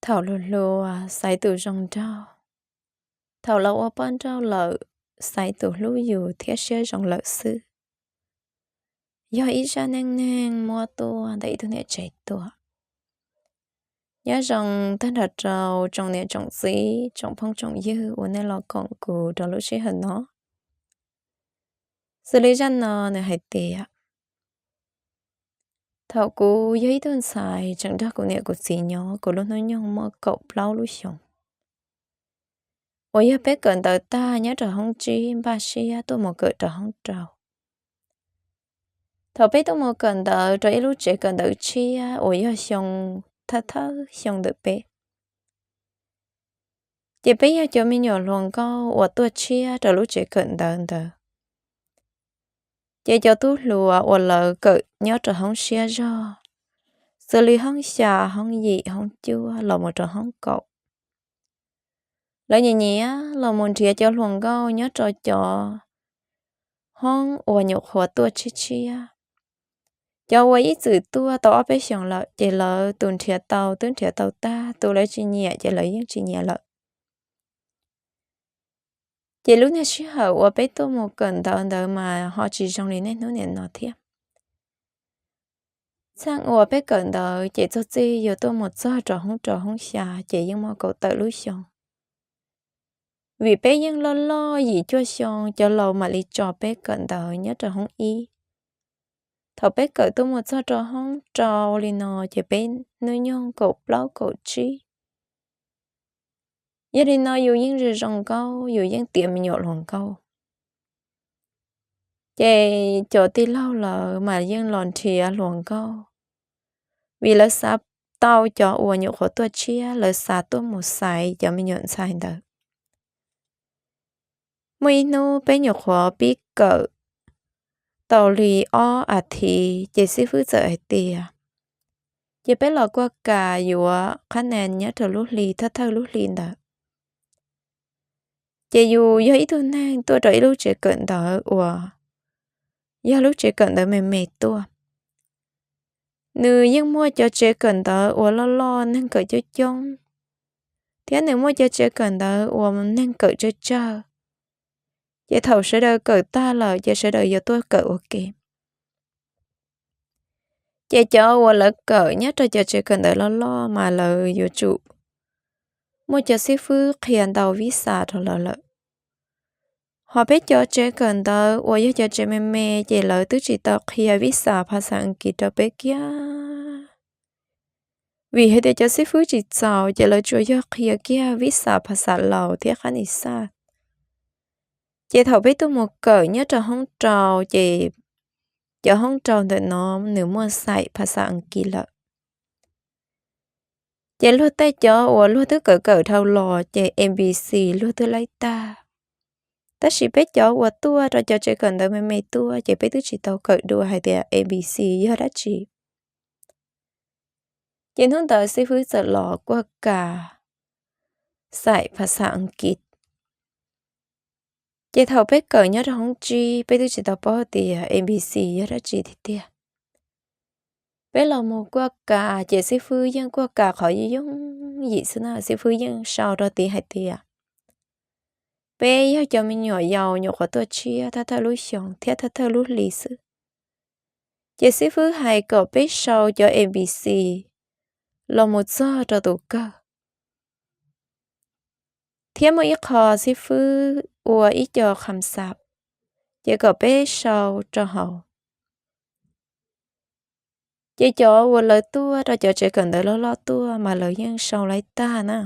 Thaum hluas hluas xaiv tus zoo nraug, thaum los ua poj nrauj lawm xaiv tus hlub yus thiab siab zoo lawm xwb. Yog ib zaj neej neeg muab tuaj ntawm ib tug niam tsev tuaj. Nyob zoo tag nrho rau tsoom niam tsoom txiv tsoom phooj tsoom ywg uas nej los koom kuv rau lub sij hawm no. Xws li zaj no nws hais tias, thaum kuv yog ib tug ntxhais tseem nrog kuv niam kuv txiv nyob, kuv lub hnub nyoog muaj kaum plaub lub xyoos, uas yog peb kawm ntawv tag nyob rau hoob tsib npaj siab tuaj mus kawm rau hoob rau. Thaum peb tuaj mus kawm ntawv rau ib lub tsev kawm ntawv tshiab uas yog xyoo thawj thawj xyoo ntawm peb, ces peb yog cov me nyuam hluas nkauj uas tuaj tshiab rau lub tsev kawm ntawv ntawd. Ces cov tub hluas uas lawv kawm nyob rau hoob siab zog, xws li hoob xya, hoob yim, hoob cuaj los mus rau hoob kaum, lawv nyiam nyiam los mus nrhiav cov hluas nkauj nyob rau cov hoob uas nyuam qhuav tuaj tshiab tshiab. Cov uas ib txwm tuaj tau ob peb xyoos lawm ces lawv tus nrhiav tau twb nrhiav tau tag, tus lawv tsis nyiam ces lawv yeej tsis nyiam lawm. Ces lub niag sij hawm uas peb tuaj mus kawm ntawv ntawd mas ho tsis zoo li niaj hnub nim no thiab. Txheej uas peb kawm ntawv ces txog txij yuav tuaj mus txog rau hoob rau hoob xya ces yeej muaj kaum tawm lub xyoo. Vim peb yeej loj loj yim cuaj xyoo, cov laus mam li tso peb kawm ntawv nyob rau hoob ib. Thaum peb kawm tuaj mus txog rau hoob rau li no ces peb hnub nyoog kaum plaub kaum tsib. Yog li no yus yeej zoo zoo nkauj, yus yeej tiav me nyuam hluas nkauj. Ces cov tij laug lawv mas yeej los nrhiav hluas nkauj, vim lawv xav tau cov uas nyuam qhuav tuaj tshiab, lawv xav tuaj mus xaiv cov me nyuam ntxhais ntawd. Muaj ib hnub peb nyuam qhuav pib kawm tau li ob a thiv ces xib fwb txawm hais tias, ces peb los kuaj kas yuav qhab nees nyob rau lub hli thawj thawj lub hli ntawd. Ces yus yog ib tug neeg tuaj rau ib lub tsev kawm ntawv uas yog lub tsev kawm ntawv me me tuaj. Nws yeej muaj cov tsev kawm ntawv uas loj loj neeg kawm coob coob, thiab nws muaj cov tsev kawm ntawv uas neeg kawm tsawg tsawg. Ces thaum sawv daws kawm tag lawm ces sawv daws yuav tuaj kawm ua ke. Ces cov uas lawv kawm nyob rau cov tsev kawm ntawv loj loj mas lawv yuav tsum muaj cov xib fwb qhia ntau vib xas rau lawv lawm. Ho peb cov tsev kawm ntawv uas yog cov tsev me me ces lawv twb tsis tau qhia vib xas phas xas Askiv rau peb kiag, vim hais tias cov xib fwb tsis txaus ces lawv tsuas yog qhia kiag vib xas phas xas Laus thiab qhab nis xaj. Ces thaum peb tuaj mus kawm nyob rau hoob rau ces cov hoob rau ntawm no nws muaj xaim phas xas Askiv lawm. Ces luag tej cov uas luag twb kawm kawm dhau los ces A B C luag twb laib tag. Tab sis peb cov uas tuaj rau cov tsev kawm ntawv me me tuaj ces peb twb tsis tau kawm dua hais tias A B C yog dab tsi. Ces hnub ntawd xib fwb txawm los kuaj kas xaim phas xas Askiv. Ces thaum peb kawm nyob rau hoob tsib peb twb tsis tau paub tias A B C yog dab tsi tiag tiag. Peb los mus kuaj kas ces xib fwb yeej kuaj kas qhov yooj yim xwb na, xib fwb yeej sau rau tid hais tias peb yog cov me nyuam yaus nyuam qhuav tuaj tshiab thawj thawj lub xyoo thiab thawj thawj lub hli xwb. Ces xib fwb hais kom peb sau cov A B C los mus txog rau tus kawg. Thiab muaj ib qho xib fwb ua ib co kham xas, ces kom peb sau rau hauv. Ces cov uas lawv tuaj rau cov tsev kawm ntawv loj loj tuaj mas lawv yeej sau laib tag na.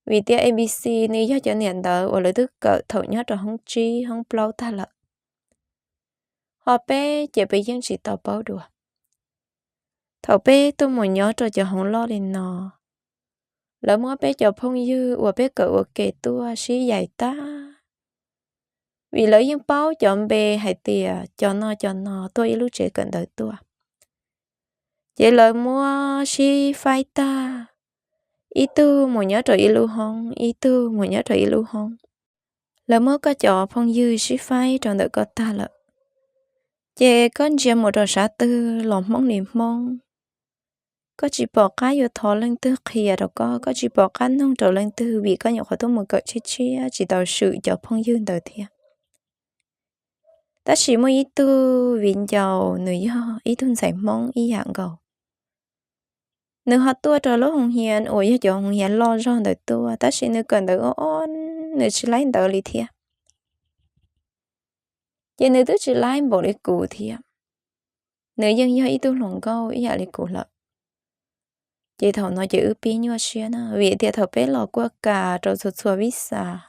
Vim tias A B C nws yog cov niam ntawv uas lawv twb kawm thaum nyob rau hoob tsib hoob plaub tag lawm. Ho peb ces peb yeej tsis tau paub dua. Thaum peb tuaj mus nyob rau cov hoob loj li no, lawv muab peb cov phooj ywg uas peb kawm ua ke tuaj sib yaim tag, vim lawv yeej paub cov npe hais tias cov no cov no tuaj ib lub tsev kawm ntawv tuaj. Ces lawv muab sib faib tag, ib tug mus nyob rau ib lub hoob, ib tug mus nyob rau ib lub hoob. Lawv muab koj cov phooj ywg sib faib rau ntawm koj tag lawm, ces koj ntsia mus rau sab twg los Hmoob li Hmoob, koj tsis pom qab yuav thov leej twg qhia rau koj, koj tsis pom qab nug rau leej twg vim koj nyuam qhuav tuaj mus kawm tshiab tshiab tsis tau swm cov phooj ywg ntawd thiab. Tab sis muaj ib tug viv ncaus, nws yog ib tug ntxhais Hmoob ib yam nkaus. Nws ho tuaj rau lub hoo hias uas yog cov hoo hias loj zog ntawd tuaj, tab sis nws kawm ntawv o o, nws tsis laib ntawv li thiab. Ces nws twb tsis laib npaum li kuv thiab. Nws yeej yog ib tug hluas nkauj ib yam li kuv lawm. Ces thaum no ces wb pib nyuaj siab na, vim tias thaum peb los kuaj kam rau txhua txhua vij xas,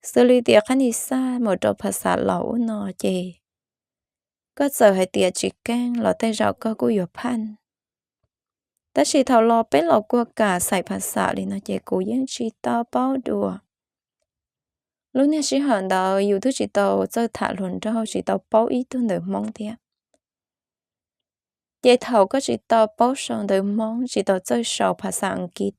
xws li tias qhab nis xaj mus rau pha xav laus ub no ces koj txawm hais tias tsis keej los tej zaum koj kuj yuav phaj. Tab sis thaum los peb los kuaj kam xaim pha xav li no ces kuv yeej tsis tau paub dua. Lub niag sij hawm ntawd yus twb tsis tau txawj tham hluas nraug, tsis tau paub ib tug ntawv Hmoob thiab. Ces thaum koj tsis tau paub sau ntawv Hmoob, tsis tau txawj sau pha xav Askiv,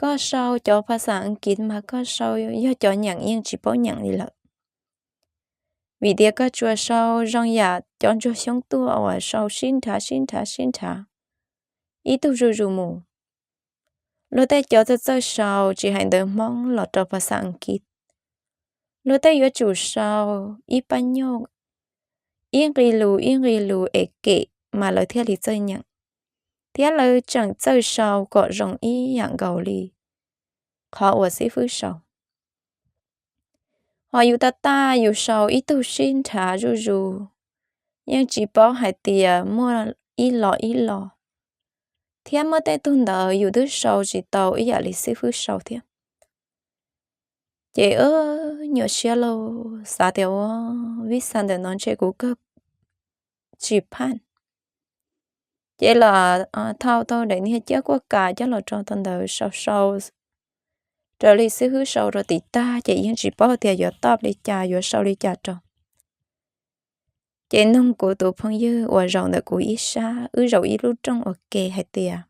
koj sau cov pha xav Askiv mas koj sau yog cov nyeem yeej tsis paub nyeem li lawm. Vim tias koj tsuas sau zoo yam cov ntsuag xyoob tuaj uas sau sib nrhav sib nrhav sib nrhav ib tug zuj zus mus. Luag tej cov txawj txawj sau tsis hais ntawv Hmoob los rau pha xav Askiv, luag tej yuav tsum sau ib pab nyuj, ib nqi lus ib nqi lus es kem mas lawv thiaj li txawj nyeem, thiab lawv tseem txawj sau kom zoo ib yam nkaus li qhov uas xib fwb sau. Ho yus tag tag yus sau ib tug sib nrhav zuj zus, yeej tsis paub hais tias muaj ib lo ib lo, thiab muaj tej tug ntawv yus twb sau tsis tau ib yam li xib fwb sau thiab. Ces nyuaj siab lauj, xav tias ua vij xas ntawm no ntshe kuv kawg tsis phaj. Ces los thau tau daim niag ciab kuaj kam coj los rau tau ntawd sau sau raws li xib fwb sau rau tim tag ces yeej tsis paub tias yuav toj li cas yuav sau li cas rau. Ces nug kuv tus phooj ywg uas zaum ntawm kuv ib sab, wb zaum ib lub rooj ua ke hais tias,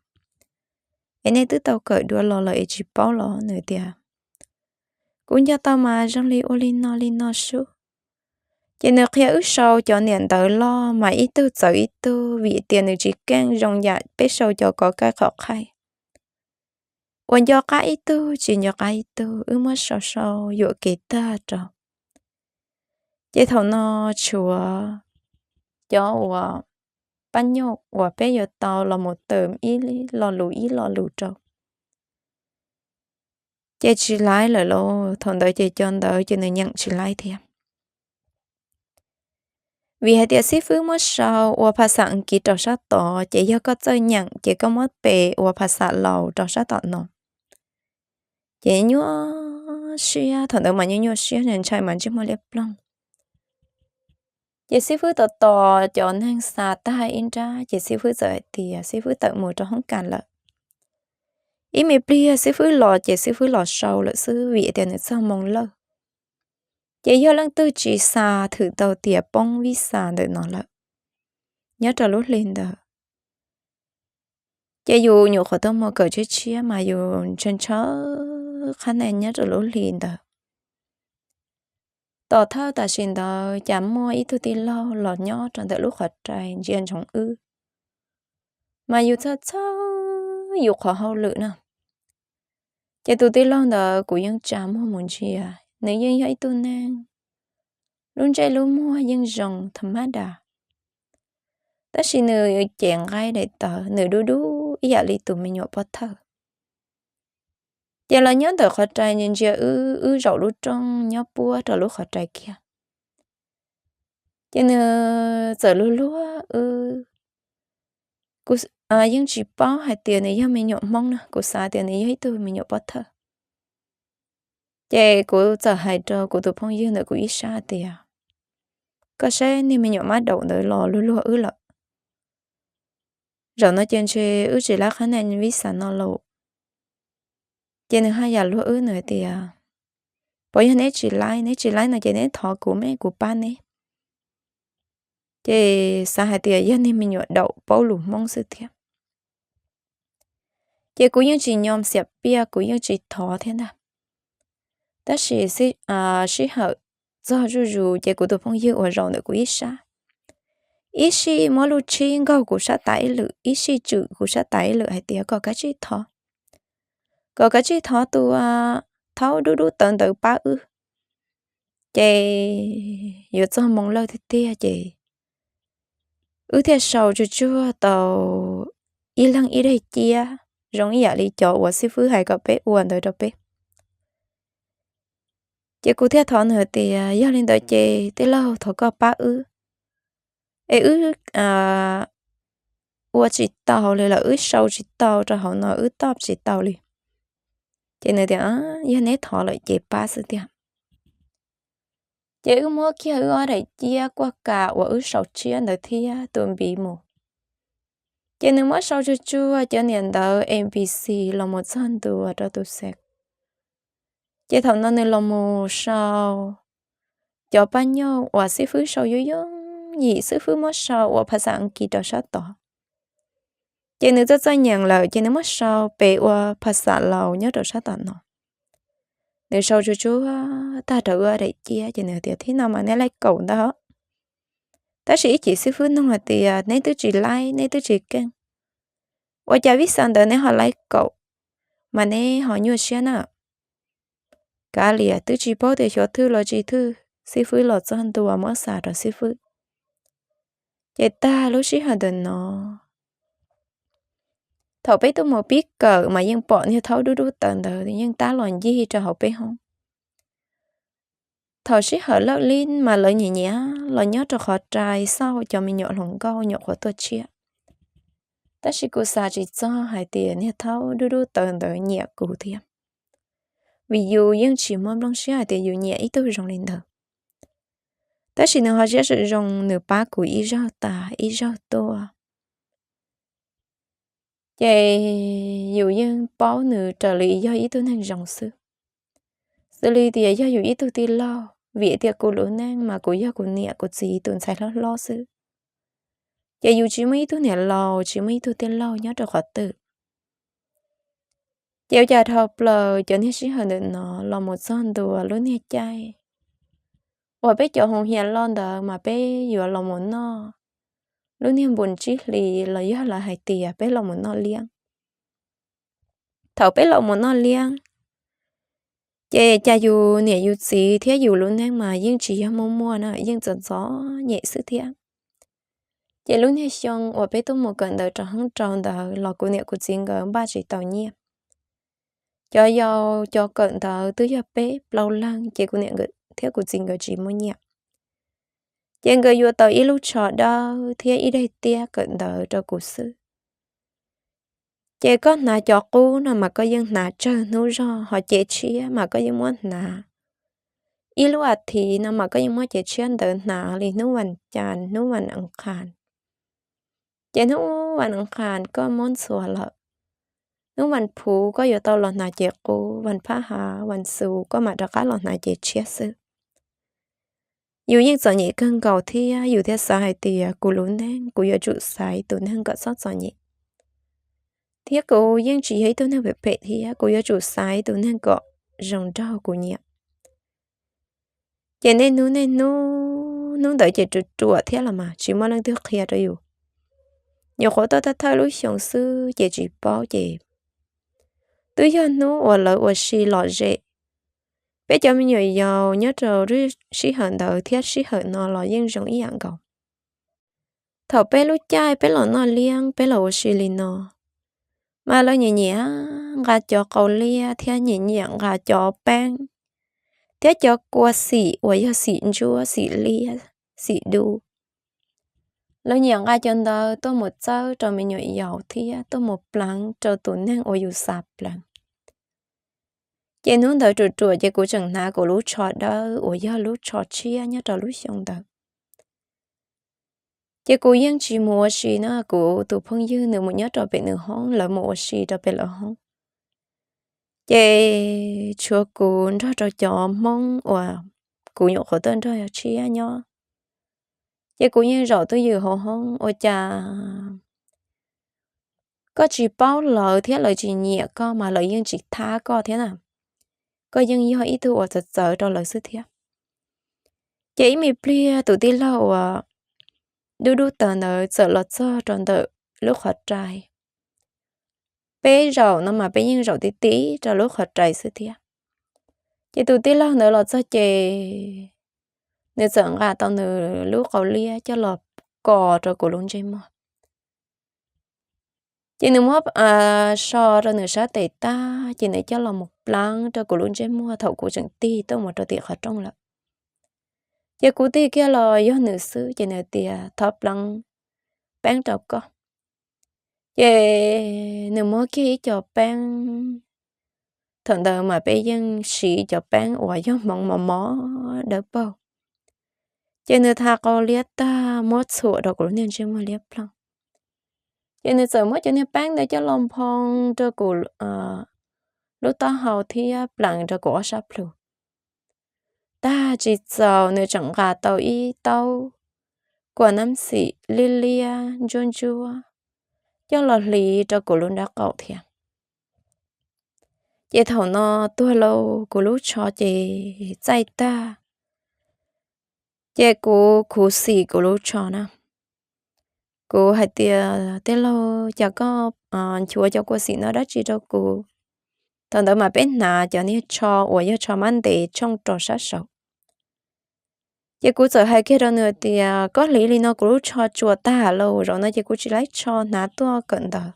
es nej twb tau kawm dua los lawm es tsis paub los? Nws tias, kuv nco tau mas zoo li ua li no li no sub. Ces nws qhia wb sau cov niam ntawv loj mas ib tug txawv ib tug vim tias nws tsis keej zoo yam peb sau cov kov kaij qhov qhaij, uas nco qab ib tug tsis nco qab ib tug, wb muab sau sau yuam kev tag rau. Ces thaum no tshuav cov uas pab nyuj uas peb yuav tau los mus tawm ib lo lus ib lo lus rau. Ces tsis laib lawm lauj, thaum ntawd ces cov ntawv ces nws nyeem tsis laib thiab. Vim hais tias xib fwb muab sau ua pha xav Askiv rau sab tod, ces yog koj txawj nyeem ces koj muab pes ua pha xav laus rau sab tom no. Ces nyuaj siab, thaum ntawd mas nyuaj nyuaj siab, ntshai mas ntsej muag liab ploog. Ces xib fwb tos tos cov neeg xa tag ib nrab ces xib fwb txawm hais tias xib fwb tawm mus rau hoob kas lawm. Ib me pliag xib fwb los ces xib fwb los sau lawm xwb vim tias nws txog moo lawj. Ces yog leej twg tsis xa thwm tau tias poob vij xas ntawm no lawm nyob rau lub hli ntawd. Ces yus nyuam qhuav tuaj mus kawm tshiab tshiab mas yus ntshaw ntshaw qhab nees nyob rau lub hli ntawd. Tom thawj tam sim ntawd cas muaj ib tug tij laug los nyob rau ntawm lub qhov rai ntsia ntsoov wb, mas yus txhawj txhawj yus qhov hauj lwm na. Ces tus tij laug ntawd kuv yeej tsa muag mus ntsia, nws yeej yog ib tug neeg lub ntsej lub muag yeej zoo tham mab das, tab sis nws ces nqaij daim tawv, nws dub dub ib yam li tus me nyuam pov thawj. Ces los nyob ntawm qhov rai ntsia wb, wb zaum lub rooj nyob puab rau lub qhov rai kiag. Ces nws txawm luag luag wb, kuv yeej tsis paub hais tias nws yog me nyuam Hmoob na, kuv xav tias nws yog ib tug me nyuam pov thawj. Ces kuv txawm hais rau kuv tus phooj ywg ntawm kuv ib sab tias, koj saib niag me nyuam mab daum ntawd los luag luag wb lawm. Zaum no ces ntshe wb tsis laib qhab nees vij xas no lauj. Ces nws haj yam luag wb, nws hais tias, puas yog neb tsis laib? Neb tsis laib no ces neb thov kuv me kuv pab neb. Ces xav hais tias yog niag me nyuam daum paub lus Hmoob xwb thiab. Ces kuv yeej tsis nyom xiam piaj, kuv yeej tsis thov thiab ntag. Tab sis sij hawm txog zuj zus ces kuv tus phooj ywg uas zaum ntawm kuv ib sab, ib sij muab lub tshib nkaug kuv sab tais ib lwm, ib sij tswm kuv sab tais ib lwm hais tias kom kav tsij thov, kom kav tsij thov tus thaub dub dub tawv ntawd pab wb. Ces yuav txog moo lawj tiag tiag ces wb thiaj sau tsuag tsuag tau ib leeg ib daim ciab zoo ib yam li cov uas xib fwb hais kom peb ua ntawd rau peb. Ces kuv thiaj thov nws tias, yog li ntawd ces tij laug thov koj pab wb, es wb ua tsis tau li lawm, wb sau tsis tau rau hauv no, wb toj tsis tau li. Ces nws tias, yog neb thov lawm ces pab xwb tiag. Ces wb muab kiag wb ob daim ciab kuaj kas uas wb sau tshiab ntawd thiab tus npiv mus. Ces nws muab sau tsuag tsuag cov niam ntawv A B C los mus txog ntua rau tus xev. Ces thaum no nws los mus sau cov paj nyoj uas xib fwb sau yooj yooj yim, xib fwb muab sau ua phas xas Askiv rau sab tod. Ces nws txawj txawj nyeem lawm ces nws muab sau pes ua phas xas Laus nyob rau sab tom no. Nws sau tsuag tsuag tag rau wb daim ciab ces nws tias, thib no mas neb laib kaum ntawd. Tab sis ib chim xib fwb nug hais tias, neb twb tsis laib, neb twb tsis keej, ua cas vij xas ntawd neb ho laib kaum, mas neb ho nyuaj siab na. Kav liam, twb tsis paub tias xyov thwj los tsis thwj, xib fwb los txog ntua muab xa rau xib fwb. Ces tag lub sij hawm ntawm no, thaum peb tuaj mus pib kawm mas yeej pom niag thaub dub dub tawv ntawd yeej tab los ncig rau hauv peb hoob. Thaum sij hawm lawj lib mas lawv nyiam nyiam los nyob rau qhov rai xauj cov me nyuam hluas nkauj nyuam qhuav tuaj tshiab. Tab sis kuv xav tsis txog hais tias niag thaub dub dub tawv ntawd nyiam kuv thiab, vim yus yeej tsis muaj nplooj siab hais tias yus nyiam ib tug zoo li ntawd. Tab sis nws ho siab zoo zoo, nws pab kuv ib zaug tas ib zaug tuaj. Ces yus yeej paub nws raws li yog ib tug neeg zoo xwb. Xws li tias yog yus ib tug tij laug, vim tias kuv lub neej mas kuv yog kuv niam kuv txiv tus ntxhais hlob hlob xwb. Ces yus tsis muaj ib tug niam laus, tsis muaj ib tug tij laug nyob rau qhov twg. Ces ua cas dhau plaws cov niag sij hawm ntawm no los mus txog ntua lub niag caij uas peb cov hoos hias loj ntawd mas peb yuav los mus noj lub niag npus tsib hlis los yog lawv hais tias peb los mus noj liab. Thaum peb los mus noj liab, ces cas yus niam yus txiv thiab yus lub neej mas yeej tsis yog muaj muaj na, yeej txom txom nyem xwb thiab. Ces lub niag xyoo uas peb tuaj mus kawm ntawv rau hoob rau ntawd los kuv niam kuv txiv nkawd npaj tsis tau nyiaj. Cov yau cov kawm ntawv twb yog peb plaub leeg ces kuv niam thiab kuv txiv nkawd tsis muaj nyiaj. Ces nkawd yuav tau ib lub tsho dawb thiab ib daim tiab kawm ntawv rau kuv xwb. Ces koj hnav cov qub no mas koj yeej hnav tsawg hnub zog, ho cev tshiab mas koj yeej muab hnav. Ib lub as thiv no mas koj yeej muab cev tshiab ntawd hnav li hnub vas cas hnub vas as qhas. Ces hnub vas as qhas koj muab ntxhua lawm, hnub vas phuv koj yuav tau los hnav cev qub, vas phab hav vas xus koj mam rov qab los hnav cev tshiab xwb. Yus yeej txom nyem kawg nkaus thiab yus thiaj xav hais tias kuv lub neej kuv yuav tsum xaiv tus neeg kom txhob txom nyem, thiab kuv yeej tsis yog ib tug neeg phem phem thiab kuv yuav tsum xaiv tus neeg kom zoo nraug kuv nyiam. Ces niaj hnub niaj hnub, hnub ntawd ces ruam ruam thiab los mas tsis muaj leej twg qhia rau yus. Nyuam qhuav tuaj thawj thawj lub xyoo xwb ces tsis paub ces twb yog hnub uas lawv ua si lom zem. Peb cov me nyuam yaus nyob rau lub sij hawm ntawd thiab sij hawm no los yeej zoo ib yam nkaus. Thaum peb lub caij peb los noj liab peb los ua si li no, mas lawv nyiam nyiam nqa cov qau liab thiab nyiam nyiam nqa cov peeb thiab cov kua xim uas yog xim ntsuab xim liab xim dub. Lawv nyiam nqa cov ntawd tuaj mus txawb rau me nyuam yaus thiab tuaj mus pleev rau tus neeg uas yus xav pleev. Ces hnub ntawd ruam ruam ces kuv tseem hnav kuv lub tsho dawb uas yog lub tsho tshiab nyob rau lub xyoo ntawd. Ces kuv yeej tsis mus ua si na, kuv tus phooj ywg nws mus nyob rau pem nws hoob, lawv mus ua si rau pem lawv hoob. Ces tshuav kuv nrog rau cov Hmoob uas kuv nyuam qhuav tuaj nrog tshiab nyob. Ces kuv yeej zaum twj ywm hauv hoob, ua cas koj tsis paub lawv thiab lawv tsis nyiam koj mas lawv yeej tsis thab koj thiab na. Koj yeej yog ib tug uas txawv txawv rau lawv xwb thiab. Ces ib me pliag tus tij laug uas dub dub taws ntawd txawm los txog rau ntawm lub qhov rai. Peb zaum no mas peb yeej zaum tib tib rau lub qhov rai xwb thiab. Ces tus tij laug ntawd los txog ces nws txawm nqa tau nws lub qau liab coj los kos rau kuv lub ntsej muag. Ces nws muab so rau nws sab tes tag ces nws coj los mus plaab rau kuv lub ntsej muag thaum kuv tseem tig tuaj mus rau tim qhov rooj lawm. Ces kuv tig kiag los yog nws xwb ces nws tias thov plaab peeb rau koj. Ces nws muab kiag ib co peeb, thaum ntawd mas peb yeej siv cov peeb uas yog hmoov mos mos dawb paug. Ces nws tha qau liab tag muab txhuam rau kuv lub niag ntsej muag liab ploog. Ces nws txawm muab cov niag peeb ntawd coj los nphoo rau kuv lub taub hau thiab plees rau kuv ob sab plhu. Tag tsis txaus nws tseem nqa tau ib taub kua nab xim liab liab ntsuab ntsuab coj los hliv rau kuv lub nraub qaum thiab. Ces thaum no tuag lauj, kuv lub tsho ces txaij tag. Ces kuv khuv xim kuv lub tsho na. Kuv hais tias tij laug, cas koj nchuav cov kua xim no dab tsi rau kuv? Thaum ntawd mas peb hnav cov niag tsho uas yog tsho mab ntev tshooj rau sab saud. Ces kuv txawm hais kiag rau nws tias koj hliv li no kuv lub tsho tsuas tag lawm, zaum no ces kuv tsis laib tsho hnav tuaj kawm ntawv.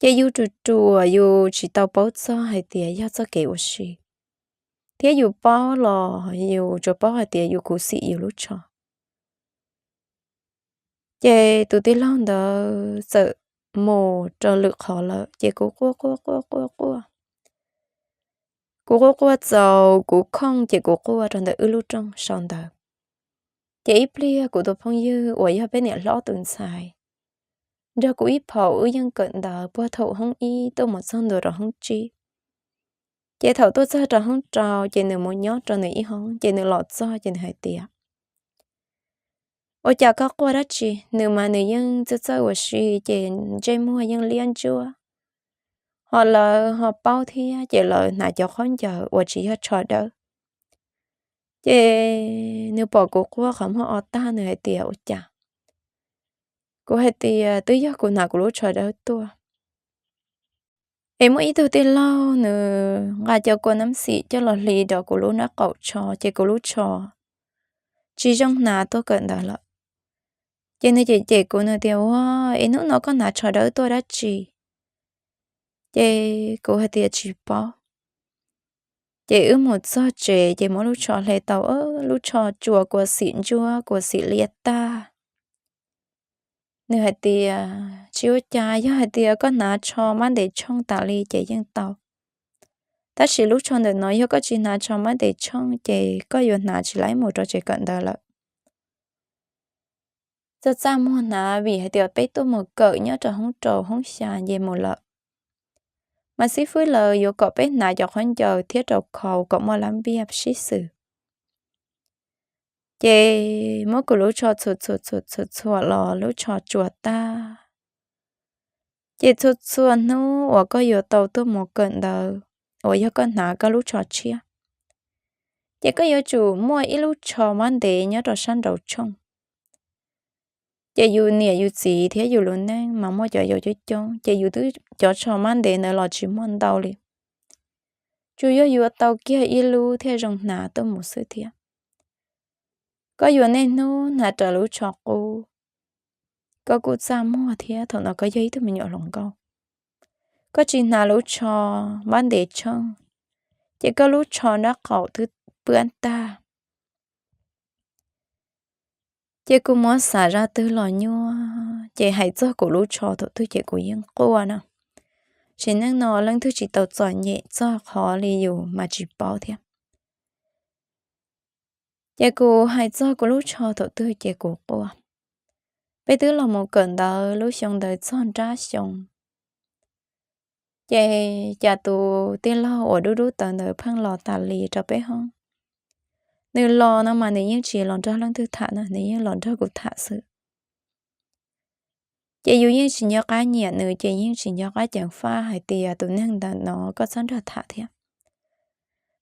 Ces yus ruam ruam yus tsis tau paub txog hais tias yog txoj kev ua si, thiab yus paub los yus tsuas paub hais tias yus khuv xim yus lub tsho. Ces tus tij laug ntawd txawm mus rau lwm qhov lawm ces kuv quaj quaj quaj quaj quaj. Kuv quaj quaj txaus kuv khooj ces kuv quaj rau ntawm wb lub rooj sau ntawv. Ces ib pliag kuv tus phooj ywg uas yog peb niam hlob tus ntxhais nrog kuv ib phaum wb yeej kawm ntawv puag thaum hoob ib tuaj mus txog ntua rau hoob tsib. Ces thaum tuaj txog rau hoob rau ces nws mus nyob rau nws ib hoob ces nws los txog ces nws hais tias ua cas koj quaj dab tsi? Nws mas nws yeej txawj txawj ua si ces ntsej muag yeej liab ntsuab, ho lawv ho paub thiab ces lawv hnav cov khaub ncaws uas tsis yog tsho dawb. Ces nws pom kuv quaj qhov muag o tag nws hais tias ua cas? Kuv hais tias twb yog kuv hnav kuv lub tsho dawb tuaj. Es muaj ib tug tij laug nws nqa cov kua nab xim coj los hliv rau kuv lub nraub qaum tsho ces kuv lub tsho tsis zoo hnav tuaj kawm ntawv lawm. Ces nws cem cem kuv nws tias ua, es hnub no koj hnav tsho dawb tuaj dab tsi? Ces kuv hais tias tsis paub. Ces wb mus txog tsev ces muab lub tsho hle tau, lub tsho tsuas kua xim ntsuab kua xim liab tag. Nws hais tias tsis ua cas, yog hais tias koj hnav tsho mab ntev tshooj tas li ces yeej tau. Tab sis lub tsho ntawm no yog koj tsis hnav tsho mab ntev tshooj ces koj yuav hnav tsis laib mus rau tsev kawm ntawv lawm. Txaj txaj muag hnav vim hais tias peb tuaj mus kawm nyob rau hoob rau hoob xya nce mus lawm, mas xib fwb lawv yuav kom peb hnav cov khaub ncaws thiab rau khau kom muaj lab npiaj sib xws. Ces muab kuv lub tsho txhuam txhuam txhuam txhuam los lub tsho tsuas tag. Ces txhua txhua hnub uas koj yuav tau tuaj mus kawm ntawv uas yog koj hnav koj lub tsho tshiab, ces koj yuav tsum muaj ib lub tsho mab ntev nyob rau sab nraud tshooj. Ces yus niam yus txiv thiab yus lub neej mas muaj cov yau coob coob ces yus twb cov tsho mab ntev ntawd los tsis muaj ntau li, tsuas yog yuav tau kiag ib lub thiaj zoo hnav tuaj mus xwb thiab. Koj yuav niaj hnub hnav raws lub tsho qub, koj kuj txaj muag thiab thaum no koj yog ib tug me nyuam hluas nkauj. Koj tsis hnav lub tsho mab ntev tshooj, ces koj lub tsho nraub qaum twb pwab tag. Ces kuv muab xav zaj twg los nyuaj, ces hais txog kuv lub tsho thaum twg ces kuv yeej quaj na. Sim neej no leej twg tsis tau txom nyem txog qhov li yus mas tsis paub thiab. Ces kuv hais txog kuv lub tsho thaum twg ces kuv quaj. Peb twb los mus kawm ntawv lub xyoo ntawd txog nrab xyoo, ces cas tus tij laug uas dub dub tawv ntawd pheej los tas li rau peb hoob. Nws los no mas nws yeej tsis los nrog leej twg tham na, nws yeej los nrog kuv tham xwb. Ces yus yeej tsis nco qab nyiam nws, ces yeej tsis nco qab ceev faj hais tias tus neeg ntawm no koj txhob nrog tham thiab.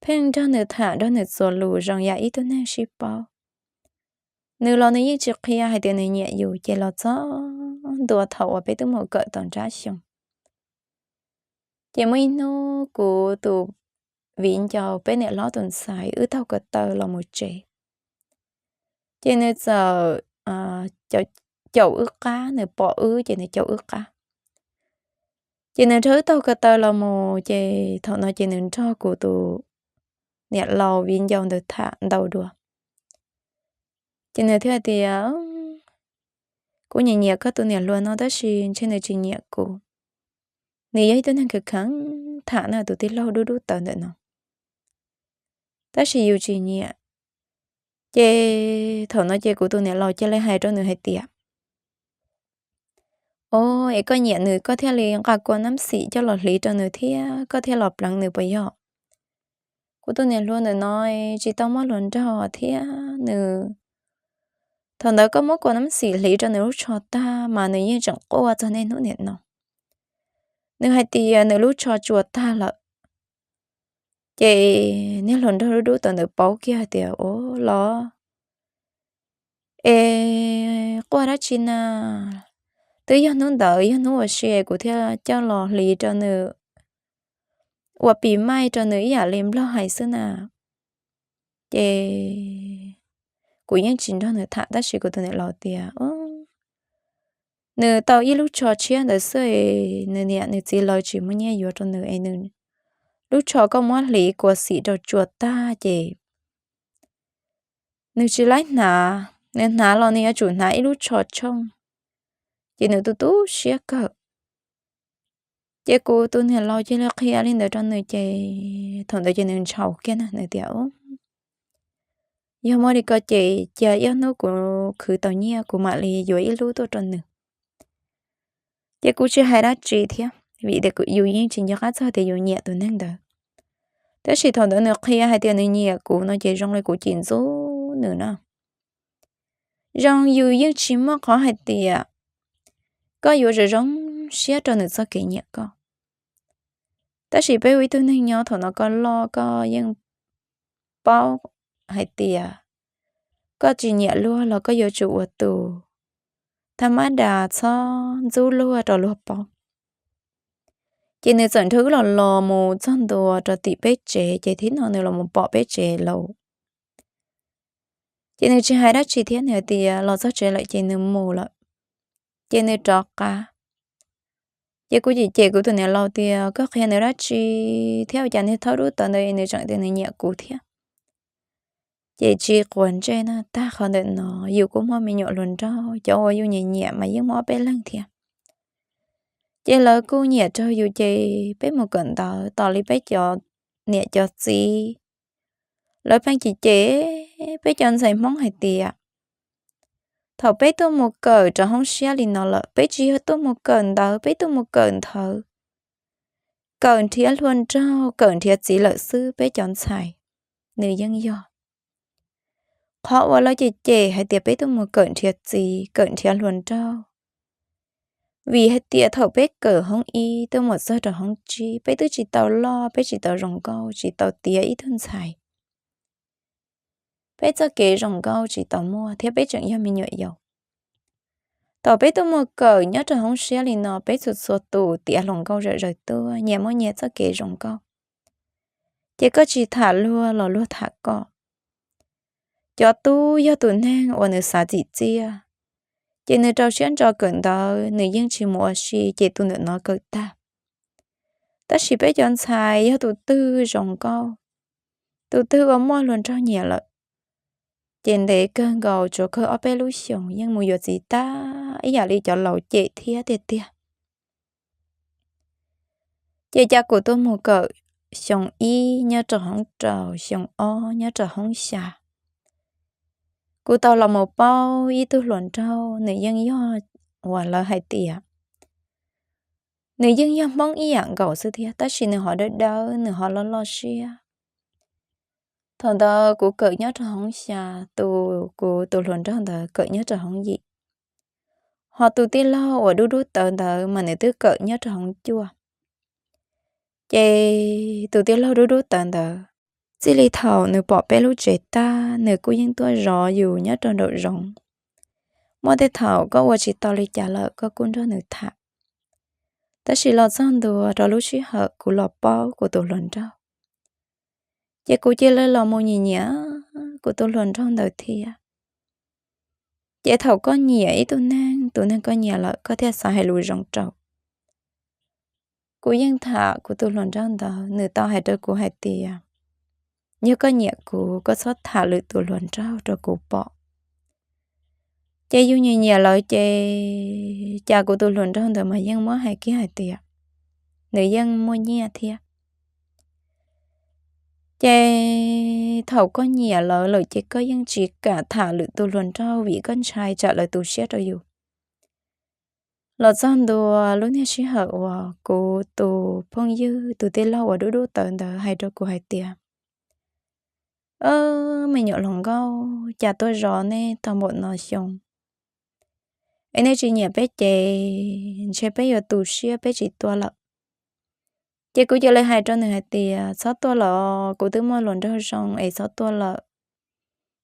Pheej nrog nws tham, nrog nws txuas lus zoo yam ib tug neeg sib paub. Nws los nws yeej tsis qhia hais tias nws nyiam yus, ces los txog ntua thaum uas peb twb mus kawm tau nrab xyoo, ces muaj ib hnub kuv tus viv ncaus peb niam hlob tus ntxhais wb taug ko taw los mus tsev, ces nws txawm caum wb qab, nws pom wb ces nws caum wb qab. Ces nws nrog wb taug ko taw los mus, ces thaum no ces nws nrog kuv tus niam laus viv ncaus ntawd tham ntau dua. Ces nws thiaj tias, kuv nyiam nyiam koj tus niam hluas no tab sis ntshe nws tsis nyiam kuv. Nws yog ib tug neeg kheev kheev tham na, tus tij laug dub dub tawv ntawm no, tab sis yus tsis nyiam. Ces thaum no ces kuv tus niam laus cia li hais rau nws hais tias, o, es koj nyiam nws koj thiaj li nqa kua nab xim coj los hliv rau nws thiab koj thiaj los pleev nws puas yog? Kuv tus niam hluas ntawm no tsis tau muaj hluas nraug thiab nws, thaum ntawd koj muab kua nab xim hliv rau nws lub tsho tag mas nws yeej tseem quaj txog niaj hnub niam no. Nws hais tias nws lub tsho tsuas tag lawm. Ces niag hluas nraug dub dub tawv ntawd paub kiag hais tias, o, los, es quaj dab tsi na? Twb yog hnub ntawd yog hnub ua si kuv thiaj coj los hliv rau nws ua pis maij rau nws ib yam li nplog hais xwb na. Ces kuv yeej tsis nrog nws tham tab sis kuv tus niam laus tias, nws tau ib lub tsho tshiab ntawd xwb es nws niam nws txiv lawv tsis muaj nyiaj yuav rau nws es nws lub tsho koj muab hliv kua xim rau tsuas tag ces nws tsis laib hnav, nws hnav los nws yuav tsum hnav ib lub tsho tshooj, ces nws tu tu siab kawg. Ces kuv tus niam laus cia li qhia li ntawd rau nws ces thaum ntawd ces nws ntshaus kiag na, nws tias, yog muaj li ko ces cia ib hnub kuv khwv tau nyiaj kuv mam li yuav ib lub tuaj rau nws. Ces kuv tsis hais dab tsi thiab vim tias yus yeej tsis nco qab txog tias yus nyiam tus neeg ntawd. Tab sis thaum ntawd nws qhia hais tias nws nyiam kuv no ces zoo li kuv cim ntxub nws na. Zoo yus yeej tsis muaj qhov hais tias koj yuav zoo zoo siab rau nws txoj kev nyiam koj. Tab sis peb ua ib tug neeg nyob thaum no koj loj koj yeej paub hais tias koj tsis nyiam luag los koj yuav tsum ua tus thaj mab das txhob ntxub luag rau luag paub. Ces nws txawm nrog wb los los mus txog ntua rau tim peb tsev ces thib no nws los mus pom peb tsev lawm. Ces nws tsis hais dab tsi thiab nws hais tias los txog tsev lawm ces nws mus lawm. Ces nws rov qab. Ces kuv cem cem kuv tus niam laus tias koj qhia nws dab tsi thiab ua cas niag thaub dub tawv ntawd nws tseem tias nws nyiam kuv thiab. Ces tsis quav ntsej na, tag qhov ntawm no yus kuj muaj me nyuam hluas nraug, cov uas yus nyiam nyiam mas yeej muaj ob peb leeg thiab. Ces lawv kuj nyiam raug yus ces peb mus kawm ntawv tos li peb cov niam cov txiv. Lawv pheej cem cem peb cov ntxhais Hmoob hais tias thaum peb tuaj mus kawm rau hoob siab li no lawm, peb tsis yog tuaj mus kawm ntawv, peb tuaj mus kawm nthawv, kawm nrhiav hluas nraug, kawm nrhiav txiv lawm xwb peb cov ntxhais. Nws yeej yog qhov uas lawv cem cem hais tias peb tuaj mus kawm nrhiav txiv, kawm nrhiav hluas nraug. Vim hais tias thaum peb kawm hoob ib tuaj mus txog rau hoob tsib, peb twb tsis tau loj, peb tsis tau zoo nkauj, tsis tau tiav ib tug ntxhais. Peb txoj kev zoo nkauj tsis tau muaj thiab peb tseem yog me nyuam yaus. Thaum peb tuaj mus kawm nyob rau hoob siab li no, peb txhua txhua tus tiav hluas nkauj zom zaws tuaj, nyias muaj nyias txoj kev zoo nkauj. Ces koj tsis tham luag los luag tham koj. Cov tub yog tus neeg uas nws xav txim txiaj, ces nws rau siab ntso kawm ntawv, nws yeej tsis mus ua si, ces tus ntawm no kawm tag. Tab sis peb cov ntxhais yog tus twg zoo nkauj, tus twg uas muaj hluas nraug nyiam lawm, ces ntev kawg nkaus tsuas kawg ob peb lub xyoos yeej mus yuav txiv tag ib yam li cov laus cem thiab tiag tiag. Ces cas kuv tuaj mus kawm xyoo ib nyob rau hoob rau, xyoo ob nyob rau hoob xya, kuv tau los mus paub ib tug hluas nraug, nws yeej yog uas lawv hais tias nws yeej yog Hmoob ib yam nkaus xwb thiab, tab sis nws ho dawb dawb, nws ho loj loj siab. Thaum ntawd kuv kawm nyob rau hoob xya, tus kuv tus hluas nraug ntawd kawm nyob rau hoob yim. Ho tus tij laug uas dub dub tawv ntawd mas nws twb kawm nyob rau hoob cuaj. Ces tus tij laug dub dub tawv ntawd, Txij li thaum nws pom peb lub tsev tag, nws kuj yeej tuaj zov yus nyob rau nraum zoov. Muaj tej thaum koj ua tsis tau li cas lawm koj kuj nrog nws tham. Tab sis los txog ntua rau lub sij hawm kuv los paub kuv tus hluas nraug, ces kuv cia li los mus nyiam nyiam kuv tus hluas nraug ntawd thiab. Ces thaum koj nyiam ib tug neeg, tus neeg koj nyiam lawm koj thiaj xav hais lus zoo rau. Kuv yeej tham kuv tus hluas nraug ntawd, nws tau hais rau kuv hais tias, yog koj nyiam kuv, koj txhob tham lwm tus hluas nraug rau kuv pom. Ces yus nyiam nyiam lawv ces cas kuv tus hluas nraug ntawd mas yeej muab hais kiag hais tias nws yeej muaj nyiaj thiab. Ces thaum koj nyiam lawv lawm ces koj yeej tsis kam tham lwm tus hluas nraug vim koj ntshai tsam lawv tu siab rau yus. Los txog ntua lub niag sij hawm uas kuv tus phooj ywg tus tij laug uas dub dub tawv ntawd hais rau kuv hais tias, me nyuam hluas nkauj, cas tuaj zov nej tau npaum no xyoo, es nej tsis nyiam peb ces ntshe peb yuav tu siab peb tsis tuaj lawm. Ces kuv cia li hais rau nws hais tias, txhob tuaj lawm, kuv twb muaj hluas nraug zoo es txhob tuaj lawm.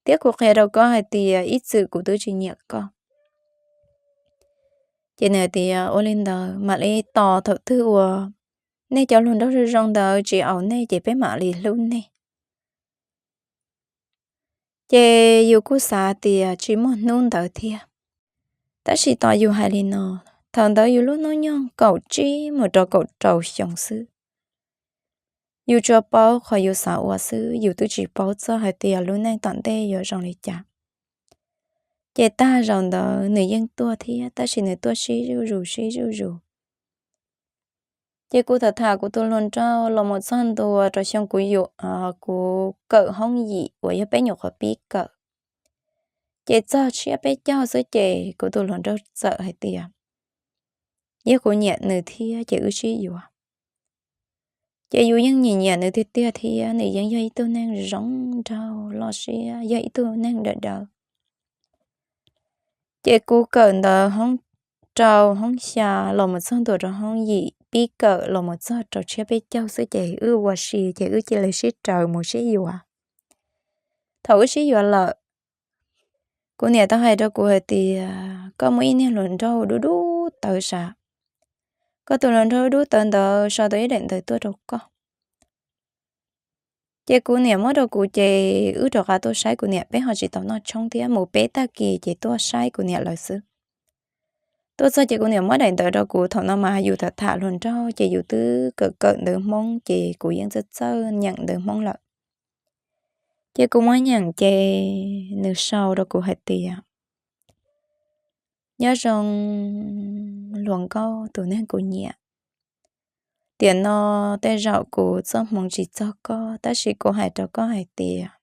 Thiab kuv qhia rau koj hais tias ib txwm kuv twb tsis nyiam koj. Ces nws hais tias ua li ntawd mam li tos thaum twg uas nej cov hluas nraug zoo zoo ntawd tsis aus nej ces peb mam li hlub nej. Ces yus kuj xav tias tsis muaj hnub ntawd thiab. Tab sis tos yus hais li no, thaum ntawd yus lub hnub nyoog kaum tsib mus rau kaum rau xyoo xwb. Yus tsuas paub qhov yus xav ua xwb, yus twb tsis paub txog hais tias lub neej tom ntej yuav zoo li cas. Ces tag zaum ntawd nws yeej tuaj thiab, tab sis nws tuaj sib zuj zus sib zuj zus. Ces kuv tham tham kuv tus hluas nraug los mus txog ntua rau xyoo kuv yuav, kuv kawm hoob yim uas yog peb nyuam qhuav pib kawm. Ces txog tshiab peb caug xwb ces kuv tus hluas nraug txawm hais tias yog kuv nyiam nws thiab ces wb sib yuav. Ces yus yeej nyiam nyiam nws tiag tiag thiab, nws yeej yog ib tug neeg zoo nraug loj siab, yog ib tug neeg dawm dawv. Ces kuv kawm ntawv hoob rau hoob xya los mus txog ntua rau hoob yim, pib kawm los mus txog rau tshiab peb caug xwb ces wb ua si ces wb cia li sib raws mus sib yuav. Thaum wb sib yuav lawm, kuv niam tau hais rau kuv hais tias koj muaj ib niag hluas nraug dub dub tawv sav, koj tus hluas nraug dub dub tawv ntawd sau tau ib daim ntawv tuaj rau koj. Ces kuv niam muab rau kuv ces wb rov qab tuaj saib kuv niam, peb ho tsis tau noj tshoob thiab, mus peb tag kis ces tuaj saib kuv niam lawv xwb. Tuaj txog ces kuv niam muab daim ntawv rau kuv, thaum no mas yus tham tham hluas nraug ces yus twb kawm kawm ntawv Hmoob ces kuv yeej txawj txawj nyeem ntawv Hmoob lawm. Ces kuv muab nyeem ces nws sau rau kuv hais tias, nyob zoo hluas nkauj tus neeg kuv nyiam. Tiam no tej zaum kuv txoj hmoov tsis txog koj, tab sis kuv hais rau koj hais tias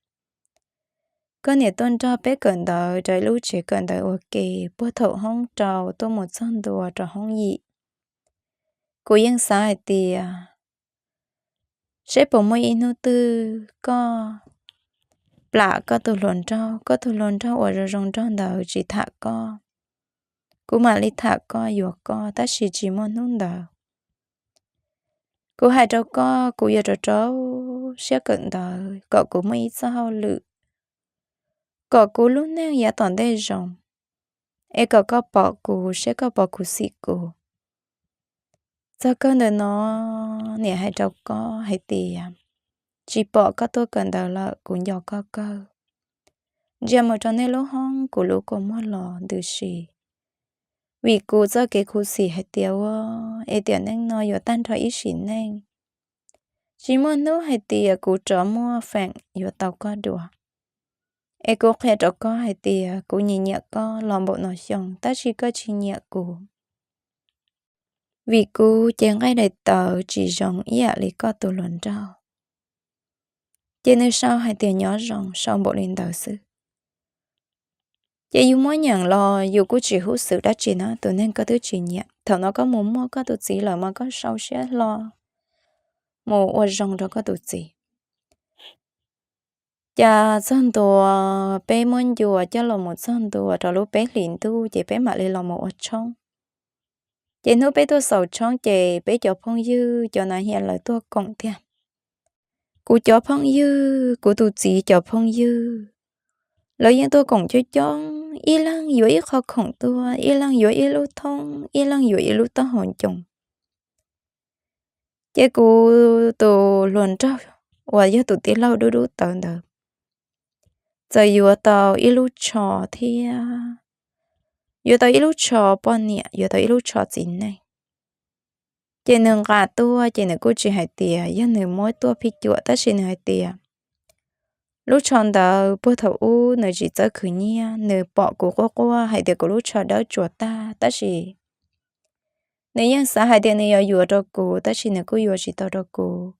koj niam tuaj nrog peb kawm ntawv rau ib lub tsev kawm ntawv ua ke puag thaum hoob rau tuaj mus txog ntua rau hoob yim. Kuv yeej xav hais tias seb puas muaj ib hnub twg koj plam koj tus hluas nraug, koj tus hluas nraug uas zoo zoo nraug ntawd tsis tham koj, kuv mam li tham koj yuav koj, tab sis tsis muaj hnub ntawd. Kuv hais rau koj, kuv yuav rau rau siab kawm ntawv kom kuv muaj ib txoj hauj lwm, kom kuv lub neej yav tom ntej zoo, es kom koj pom kuv, seb koj puas khuv xim kuv. Txog kawg ntawm no, niam hais rau koj hais tias tsis pom koj tuaj kawm ntawv lawm kuv nco koj kawg. Ntsia mus rau nej lub hoob kuv lub kua muag los ntws si, vim kuv txoj kev khuv xim hais tias ua es tiam neej no yuav tag nrho ib sim neej, tsis muaj hnub hais tias kuv rov muaj feem yuav tau koj dua. Es kuv qhia rau koj hais tias kuv nyiam nyiam koj los npaum no xyoo tab sis koj tsis nyiam kuv, vim kuv cev nqaij daim tawv tsis zoo ib yam li koj tus hluas nraug. Ces nws sau hais tias nyob zoo, sau npaum li ntawd xwb. Ces yus muab nyeem los yus kuj tsis hub xwm dab tsi na, tus neeg koj twb tsis nyiam. Thaum no koj mus muaj koj tus txiv lawm mas koj sau siab hlo mus ua zoo rau koj tus txiv. Cas txog ntua peb muab ncua coj los mus txog ntua rau lub peb hlis ntuj ces peb mam li los mus ua tshoob. Ces hnub peb tuaj xaus tshoob ces peb cov phooj ywg cov nav hias lawv tuaj koom tiag. Kuv cov phooj ywg, kuv tus txiv cov phooj ywg, lawv yeej tuaj koom coob coob, ib leeg yuav ib qho khoom tuaj, ib leeg yuav ib lub thoob, ib leeg yuav ib lub taub hau ncoo. Ces kuv tus hluas nraug uas yog tus tij laug dub dub tawv ntawd txawm yuav tau ib lub tsho thiab, yuav tau ib lub tsho poj niam, yuav tau ib lub tsho txiv neej. Ces nws nqa tuaj ces nws kuj tsis hais tias yog nws muab tuaj phij cuam, tab sis nws hais tias lub tsho ntawd puag thaum ub nws tsis txawj khwv nyiaj, nws pom kuv quaj quaj hais tias kuv lub tsho dawb tsuas tag, tab sis nws yeej xav hais tias nws yuav yuav rau kuv, tab sis nws kuj yuav tsis tau rau kuv.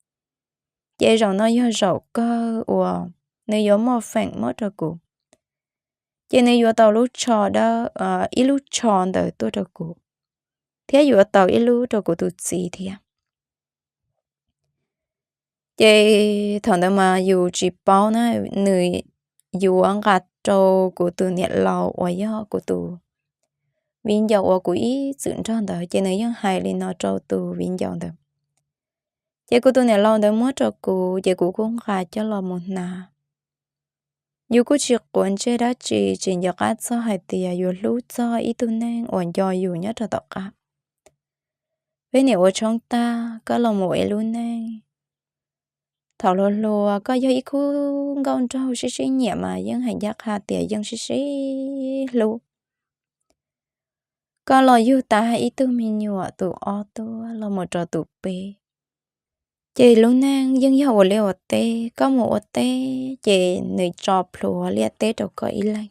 Ces zaum no yog zaum kawg uas nws yuav muaj feem muab rau kuv. Ces nws yuav tau lub tsho dawb, ib lub tsho ntawd tuaj rau kuv, thiab yuav tau ib lub rau kuv tus txiv thiab. Ces thaum ntawd mas yus tsis paub na, nws yuav nqa rau kuv tus niam laus uas yog kuv tus viv ncaus uas kuv ib txwm nrog ntawd, ces nws yeej hais li no rau tus viv ncaus ntawd. Ces kuv tus niam laus ntawd muab rau kuv, ces kuv kuj nqa coj los mus hnav. Yus kuj tsis quav ntsej dab tsi, tsis nco qab txog hais tias yus hlub txog ib tug neeg uas nco yus nyob rau tom qab. Peb niam ua tshoob tag, koj los mus ua ib lub neej. Thaum hluas hluas koj yog ib khub nkauj nraug sib sib nyiam mas yeej hais ncaj qha tias yeej sib sib hlub. Koj los yug tau ib tug me nyuam tus ob tuaj los mus rau tus peb, ces lub neej yeej yog ua liaj ua teb, koj mus ua teb ces nws tso plhuav liaj teb rau koj ib leeg.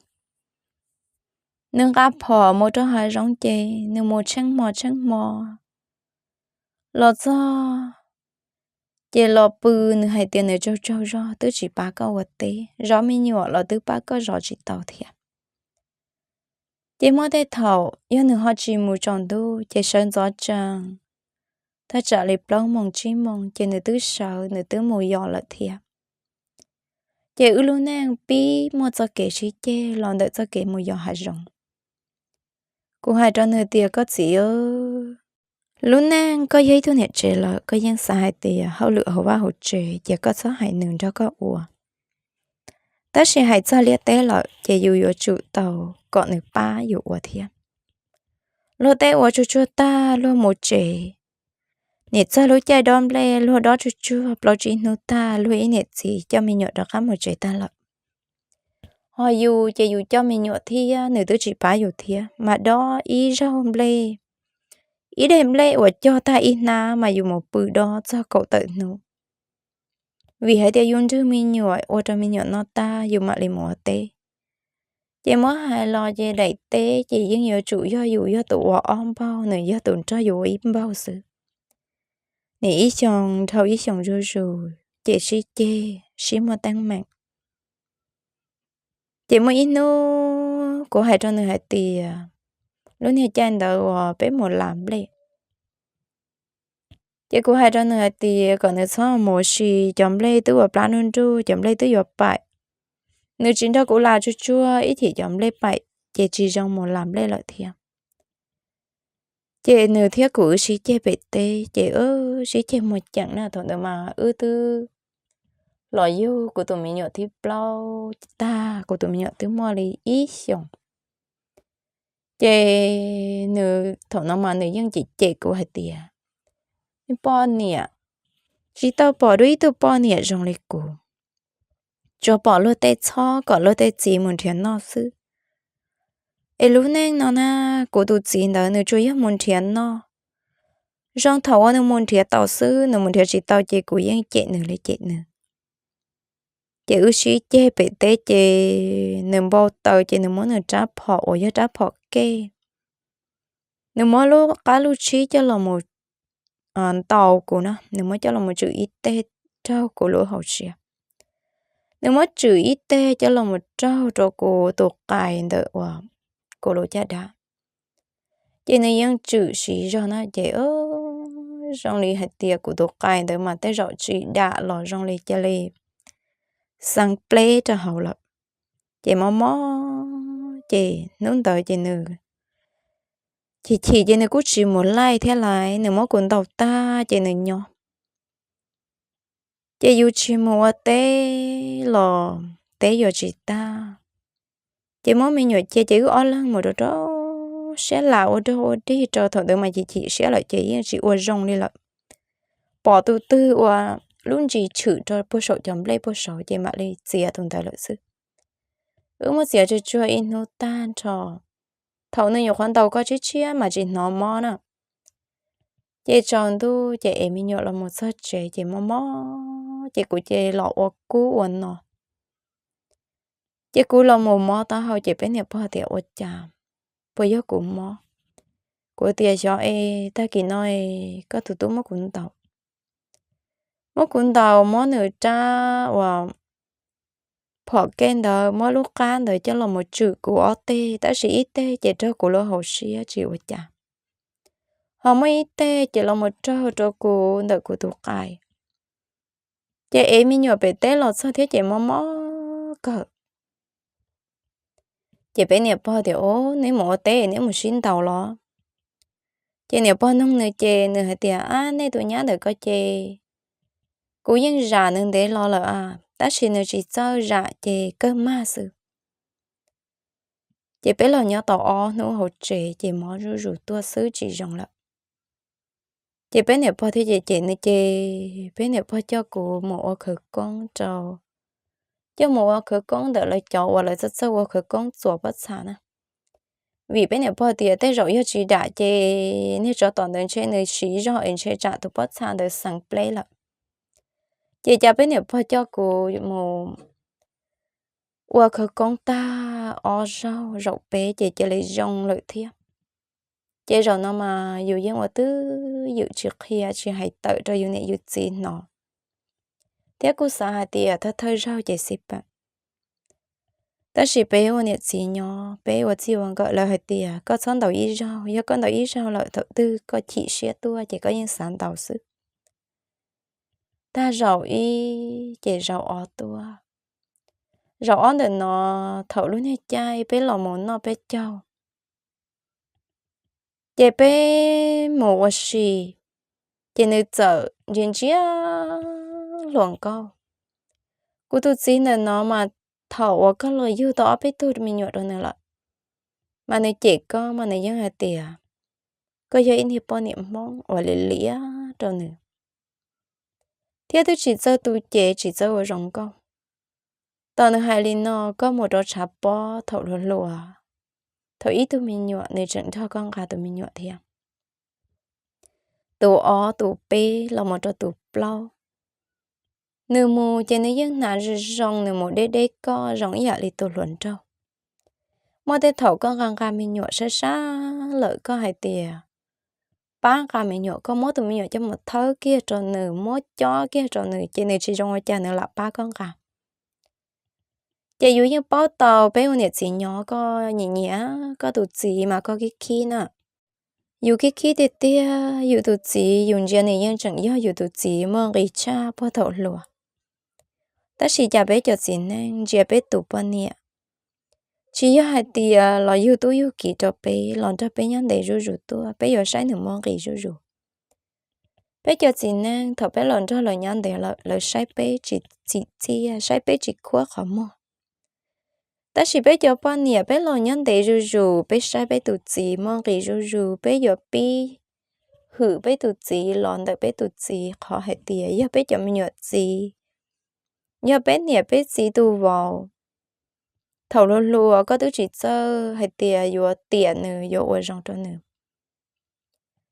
Nws nqa phom mus rau hav zoov ces nws mus tsheej hmo tsheej hmo los txog ces los pw, nws hais tias nws tsaug tsaug zog twb tsis pab koj ua teb, zov me nyuam los twb pab koj zov tsis tau thiab. Ces muaj tej thaum yog nws ho tsis mus tsaus ntuj ces sawv ntxov tsees, thaj tsam li plaub moos tsib moos ces nws twb sawv, nws twb mus yos lawm thiab. Ces wb lub neej pib muaj txoj kev sib ceg los ntawm txoj kev mus yos hav zoov. Kuv hais rau nws tias, koj txiv, lub neej koj yog ib tug niam tsev lawm, koj yeej xav hais tias hauj lwm hauv vaj hauv tsev ces koj txhob hais nws nrog koj ua. Tab sis hais txog liaj teb lawm ces yus yuav tsum tau kom nws pab yus ua thiab. Luag teb ua tsuag tsuag tag luag mus tsev, nim txog lub caij dob nplej luag dob tsuag tsuag plaub tsib hnub tag luag ib niam txiv coj me nyuam rov qab mus tsev tag lawm. Ho yus ces yus coj me nyuam thiab nws twb tsis pab yus thiab mas dob ib zaug nplej, ib daim nplej uas cog tag ib hnab mas yus mus pw dob txog kaum tawm hnub. Vim hais tias yus nrwg me nyuam ua rau me nyuam noj tag yus mam li mus ua teb. Ces muab hais los ces daim teb ces yeej yuav tsum yog yus yog tus ua ob npaug, nws yog tus nrog yus ua ib npaug xwb. Nim ib xyoos dhau ib xyoos zuj zus ces sib ceg sib muaj teeb meem. Ces muaj ib hnub kuv hais rau nws hais tias, lub niag caij ntawd uas peb mus las nplej, ces kuv hais rau nws hais tias kom nws txhob mus ua si, cov nplej twb ua plab nruj nruj, cov nplej twb yuav paim. Nws tsis nrog kuv las tsuag tsuag ib chim cov nplej paim ces tsis zoo mus las nplej lawm thiab. Ces nws thiab kuv wb sib ceg pem teb ces wb sib ceg muag ceem na, thaum ntawd mas wb twb los yug kuv tus me nyuam thib plaub tag, kuv tus me nyuam twb muaj li ib xyoos. Ces nws thaum no mas nws yeej cem cem kuv hais tias, poj niam, tsis tau pom dua ib tug poj niam zoo li kuv, tsuas pom luag tej txhob kom luag tej txiv mus nrhiav noj xwb. Es lub neej no na, kuv tus txiv ntawd nws tsuas yog mus nrhiav noj. Zoo thaum uas nws mus nrhiav tau xwb, nws mus nrhiav tsis tau ces kuv yeej cem nws li cem nws. Ces wb sib ceg pem teb ces nws npau taws ces nws muab nws rab phom uas yog rab phom kej, nws muab lub qab lub tshib coj los mus ntaus kuv na, nws muab coj los mus tswm ib teg raug kuv lub hauv siab. Nws muab tswm ib teg coj los mus raug rau kuv tus qais ntawm uas kuv lub caj dab. Ces nws yeej tswm siv zog na ces zoo li hais tias kuv tus qais ntawd mas tej zaum tsis dam los zoo li cia li xeev pleb rau hauv lawm. Ces mob mob ces hnub ntawd ces nws chim chim ces nws kuj tsis mus laij thiab lais, nws muab kuv ntaus tag ces nws nyob. Ces yus tsis mus ua teb los teb yuav tsis tag. Ces muab me nyuam cia ces wb ob leeg mus rau rau siab lam ua dog ua dig rau thaum ntawd mas chim chim siab lawm ces yeej tsis ua zoo li lawm. Pom tus twg ua lub ntsis tshwm rau puag saum cov nplej puag saud ces mam li txiav tus ntawd lawm xwb. Wb muab txiav tsuag tsuag ib hnub tag nrho, thaum nws nyuam qhuav ntaus koj tshiab tshiab mas tsis hnov mob na. Ces tsaus ntuj ces ev me nyuam los mus txog tsev ces mob mob ces kuv ces los ua kub ua no. Ces kuv los mus mob taub hau ces peb niam pog tias ua cas, puas yog kuv mob? Kuv tias xyov es tag kis no koj tus tub muab kuv ntaus, muab kuv ntaus muab nws rab uas phom kej ntawd muab lub qab ntawd coj los mus tswm kuv ob teg tab sis ib teg ces raug kuv lub hauv siab tsis ua cas, ho muaj ib teg ces los mus raug rau kuv ntawm kuv tus qais. Ces ev me nyuam pem teb los txog thiab ces mob mob kawg. Ces peb niam pog tias, Ub, neb mus ua teb neb mus sib ntaus los? Ces niam pog nug nws ces nws hais tias, Ab, nej tus nyab ntawm ko ces kuv yeej zam nws ntev los lawm a, tab sis nws tsis txawj zam ces kawg mag xwb. Ces peb los nyob tau ob hnub hauv tsev ces mob zuj zus tuaj xwb tsis zoo lawm. Ces peb niam pog thiaj cem cem nws ces peb niam pog coj kuv mus ua khawv koob rau, coj mus ua khawv koob ntawm lawv cov uas lawv txawj txawj ua khawv koob txuas pob txha na. Vim peb niam pog tias tej zaum yog tsis zam ces niag tsov tom ntawd ntshe nws siv zog es ntshe tsam tus pob txha ntawd xeev pleb lawm. Ces cas peb niam pog coj kuv mus ua khawv koob tag ob zaug zaum peb ces cia li zoo lawm thiab. Ces zaum no mas yus yeej ua twj ywm tsis qhia tsis hais tawm rau yus niam yus txiv hnov, thiab kuj xav hais tias thawj thawj zaug ces xij peem. Tab sis peb ua niam txiv nyob peb ua txij ua nkawm lawv hais tias koj txhob ntaus ib zaug, yog koj ntaus ib zaug lawm thaum twg koj chim siab tuaj ces koj yeej xav ntaus xwb. Tag zaum ib ces zaum ob tuaj. Zaum ob ntawm no thaum lub niag caij peb los mus noj peb caug ces peb mus ua si, ces nws txawm ntsia ntsia hluas nkauj. Kuv tus txiv ntawm no mas thaum uas koj los yug tau ob peb tug me nyuam rau nws lawm, mas nws cem koj mas nws yeej hais tias koj yog ib niag poj niam Hmoob uas liam liam rau nws, thiab twb tsis txawj tu cev tsis txawj ua zoo nkauj. Thaum nws hais li no, koj mus rau tshav pob thaum hluas hluas, thaum ib tug me nyuam nws tseem nrog koj nqa tus me nyuam thiab, tus ob tus peb los mus rau tus plaub, nws mus ces nws yeej hnav zoo zoo, nws mus deb deb koj zoo ib yam li tus hluas nraug. Muaj tej thaum koj nqa nqa me nyuam sab sab lawm koj hais tias pab nqa me nyuam, koj muab tus me nyuam coj mus thawb kiag rau nws, muab cob kiag rau nws ces nws tsis zoo ua cas nws lam pab koj nqa. Ces yus yeej paub tau peb ua niam txiv nyob koj nyiam nyiam koj tus txiv mas koj khib khib na. Yus khib khib tiag tiag yus tus txiv, yus ntsia nws yeej tseem yog yus tus txiv muaj nqis tshaj puag thaum hluas. Tab sis cas peb cov txiv neej ntsia peb tus poj niam tsis yog hais tias los yug tub yug kiv rau peb, los nrog peb nyob ntev zuj zus tuaj peb yuav saib nws muaj nqis zuj zus. Peb cov txiv neej thaum peb los nrog lawv nyob ntev lawm lawv saib peb tsis txim txiaj, saib peb tsis khuab qhov muag. Tab sis peb cov poj niam peb los nyob ntev zuj zus peb saib peb tus txiv muaj nqis zuj zus peb yuav pib hwm peb tus txiv los ntawm peb tus txiv qhov hais tias yog peb cov me nyuam txiv, yog peb niam peb txiv tus vauv. Thaum hluas hluas koj twb tsis txawj hais tias yuav tiam nws yuav ua zoo rau nws.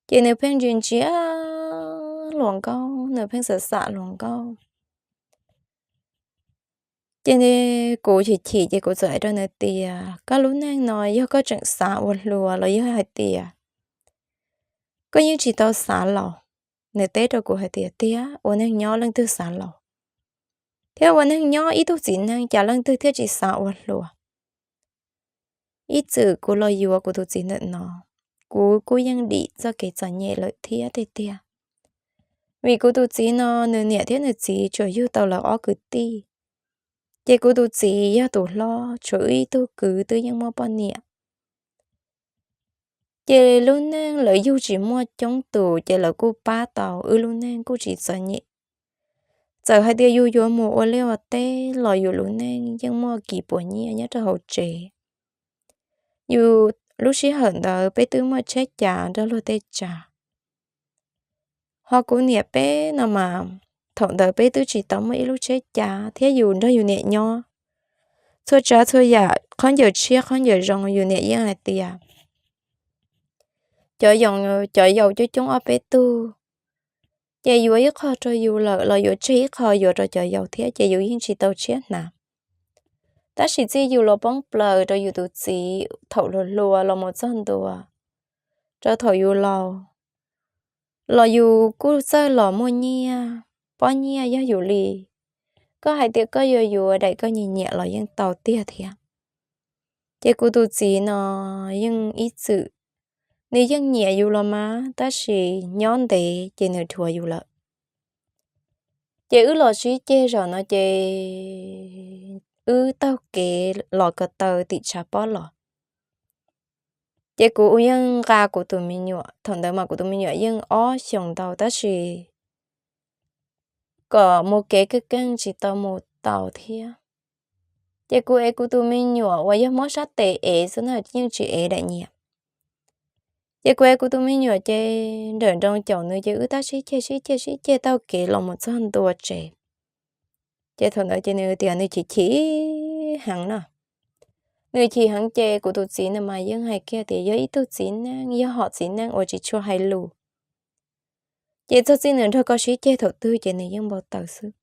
Ces nws pheej ntsia ntsia hluas nkauj, nws pheej xam xam hluas nkauj. Ces kuv chim chim ces kuv txawm hais rau nws tias koj lub neej no yog koj tseem xav ua hluas los yog hais tias koj yeej tsis tau xav laus? Nws teb rau kuv hais tias tiag, ua neeg nyob leej twg xav laus, thiab ua neeg nyob ib tug txiv neej cas leej twg thiaj tsis xav ua hluas. Ib txwm kuv los yuav kuv tus txiv ntawm no, kuv kuj yeej dim txoj kev txom nyem lawm thiab tiag tiag. Vim kuv tus txiv no nws niam thiab nws txiv tsuas yug tau lawv ob kwv tij, ces kuv tus txiv yog tus hlob tshuav wb ib tug kwv twb yeej muaj poj niam. Ces lub neej lawv yug tsis muaj coob tus ces lawv kuj pab tau wb lub neej kuj tsis txom nyem. txawm hais tias yus yuav mus ua liaj ua teb los yus lub neej yeej muaj kis puas nyiaj nyob rau hauv tsev. Yus lub sij hawm ntawd peb twb muaj tsheb cav nrog luag tej tsav. Ho kuv niam peb no mas, thaum ntawd peb twb tsis tau muaj ib lub tsheb cav thiab yus nrog yus niam nyob. Txhua tsav txhua yam, khaub ncaws tshiab khaub ncaws zoo yus niam yeej hais tias cov, cov yau coob coob ob peb tug, ces yuav ib qho rau yus lawm los yuav tseg ib qho yuav rau cov yau thiab, ces yus yeej tsis tau tshiab hnav. Tab sis txij yus los poob plaws rau yus tus txiv thaum hluas hluas los mus txog ntua rau thaum yus laus los yus kuj txawj los muaj nyiaj, pob nyiaj yog yus li. Koj hais tias koj yuav yuav daim koj nyiam nyiam los yeej tau tiag thiab. Ces kuv tus txiv no yeej ib txwm, nws yeej nyiam yus los mas, tab sis nyob ntev ces nws dhuav yus lawm. Ces wb los sib ceg zaum no ces wb taug kev los ko taw tim tshav pob los. Ces kuv yeej nqa kuv tus me nyuam, thaum ntawd mas kuv tus me nyuam yeej ob xyoos ntau tab sis kom mus kev keej keej tsis tau mus tau thiab. Ces kuv ev kuv tus me nyuam uas yog muab sab tes ev xwb na, yeej tsis ev daim nyiam. Ces kuv ev kuv tus me nyuam ces nrawm nroos caum nws ces wb tab sib ceg sib ceg sib ceg taug kev los mus txog ntua tsev. Ces thaum ntawd ces nws tias nws chim chim heev na. Nws chim heev ces kuv tus txiv no mas yeej hais kiag tias yog ib tug txiv neej, yog hom txiv neej uas tsis tshua hais lus, ces txog txij nws nrog koj sib ceg thaum twg ces nws yeej npau taws xwb.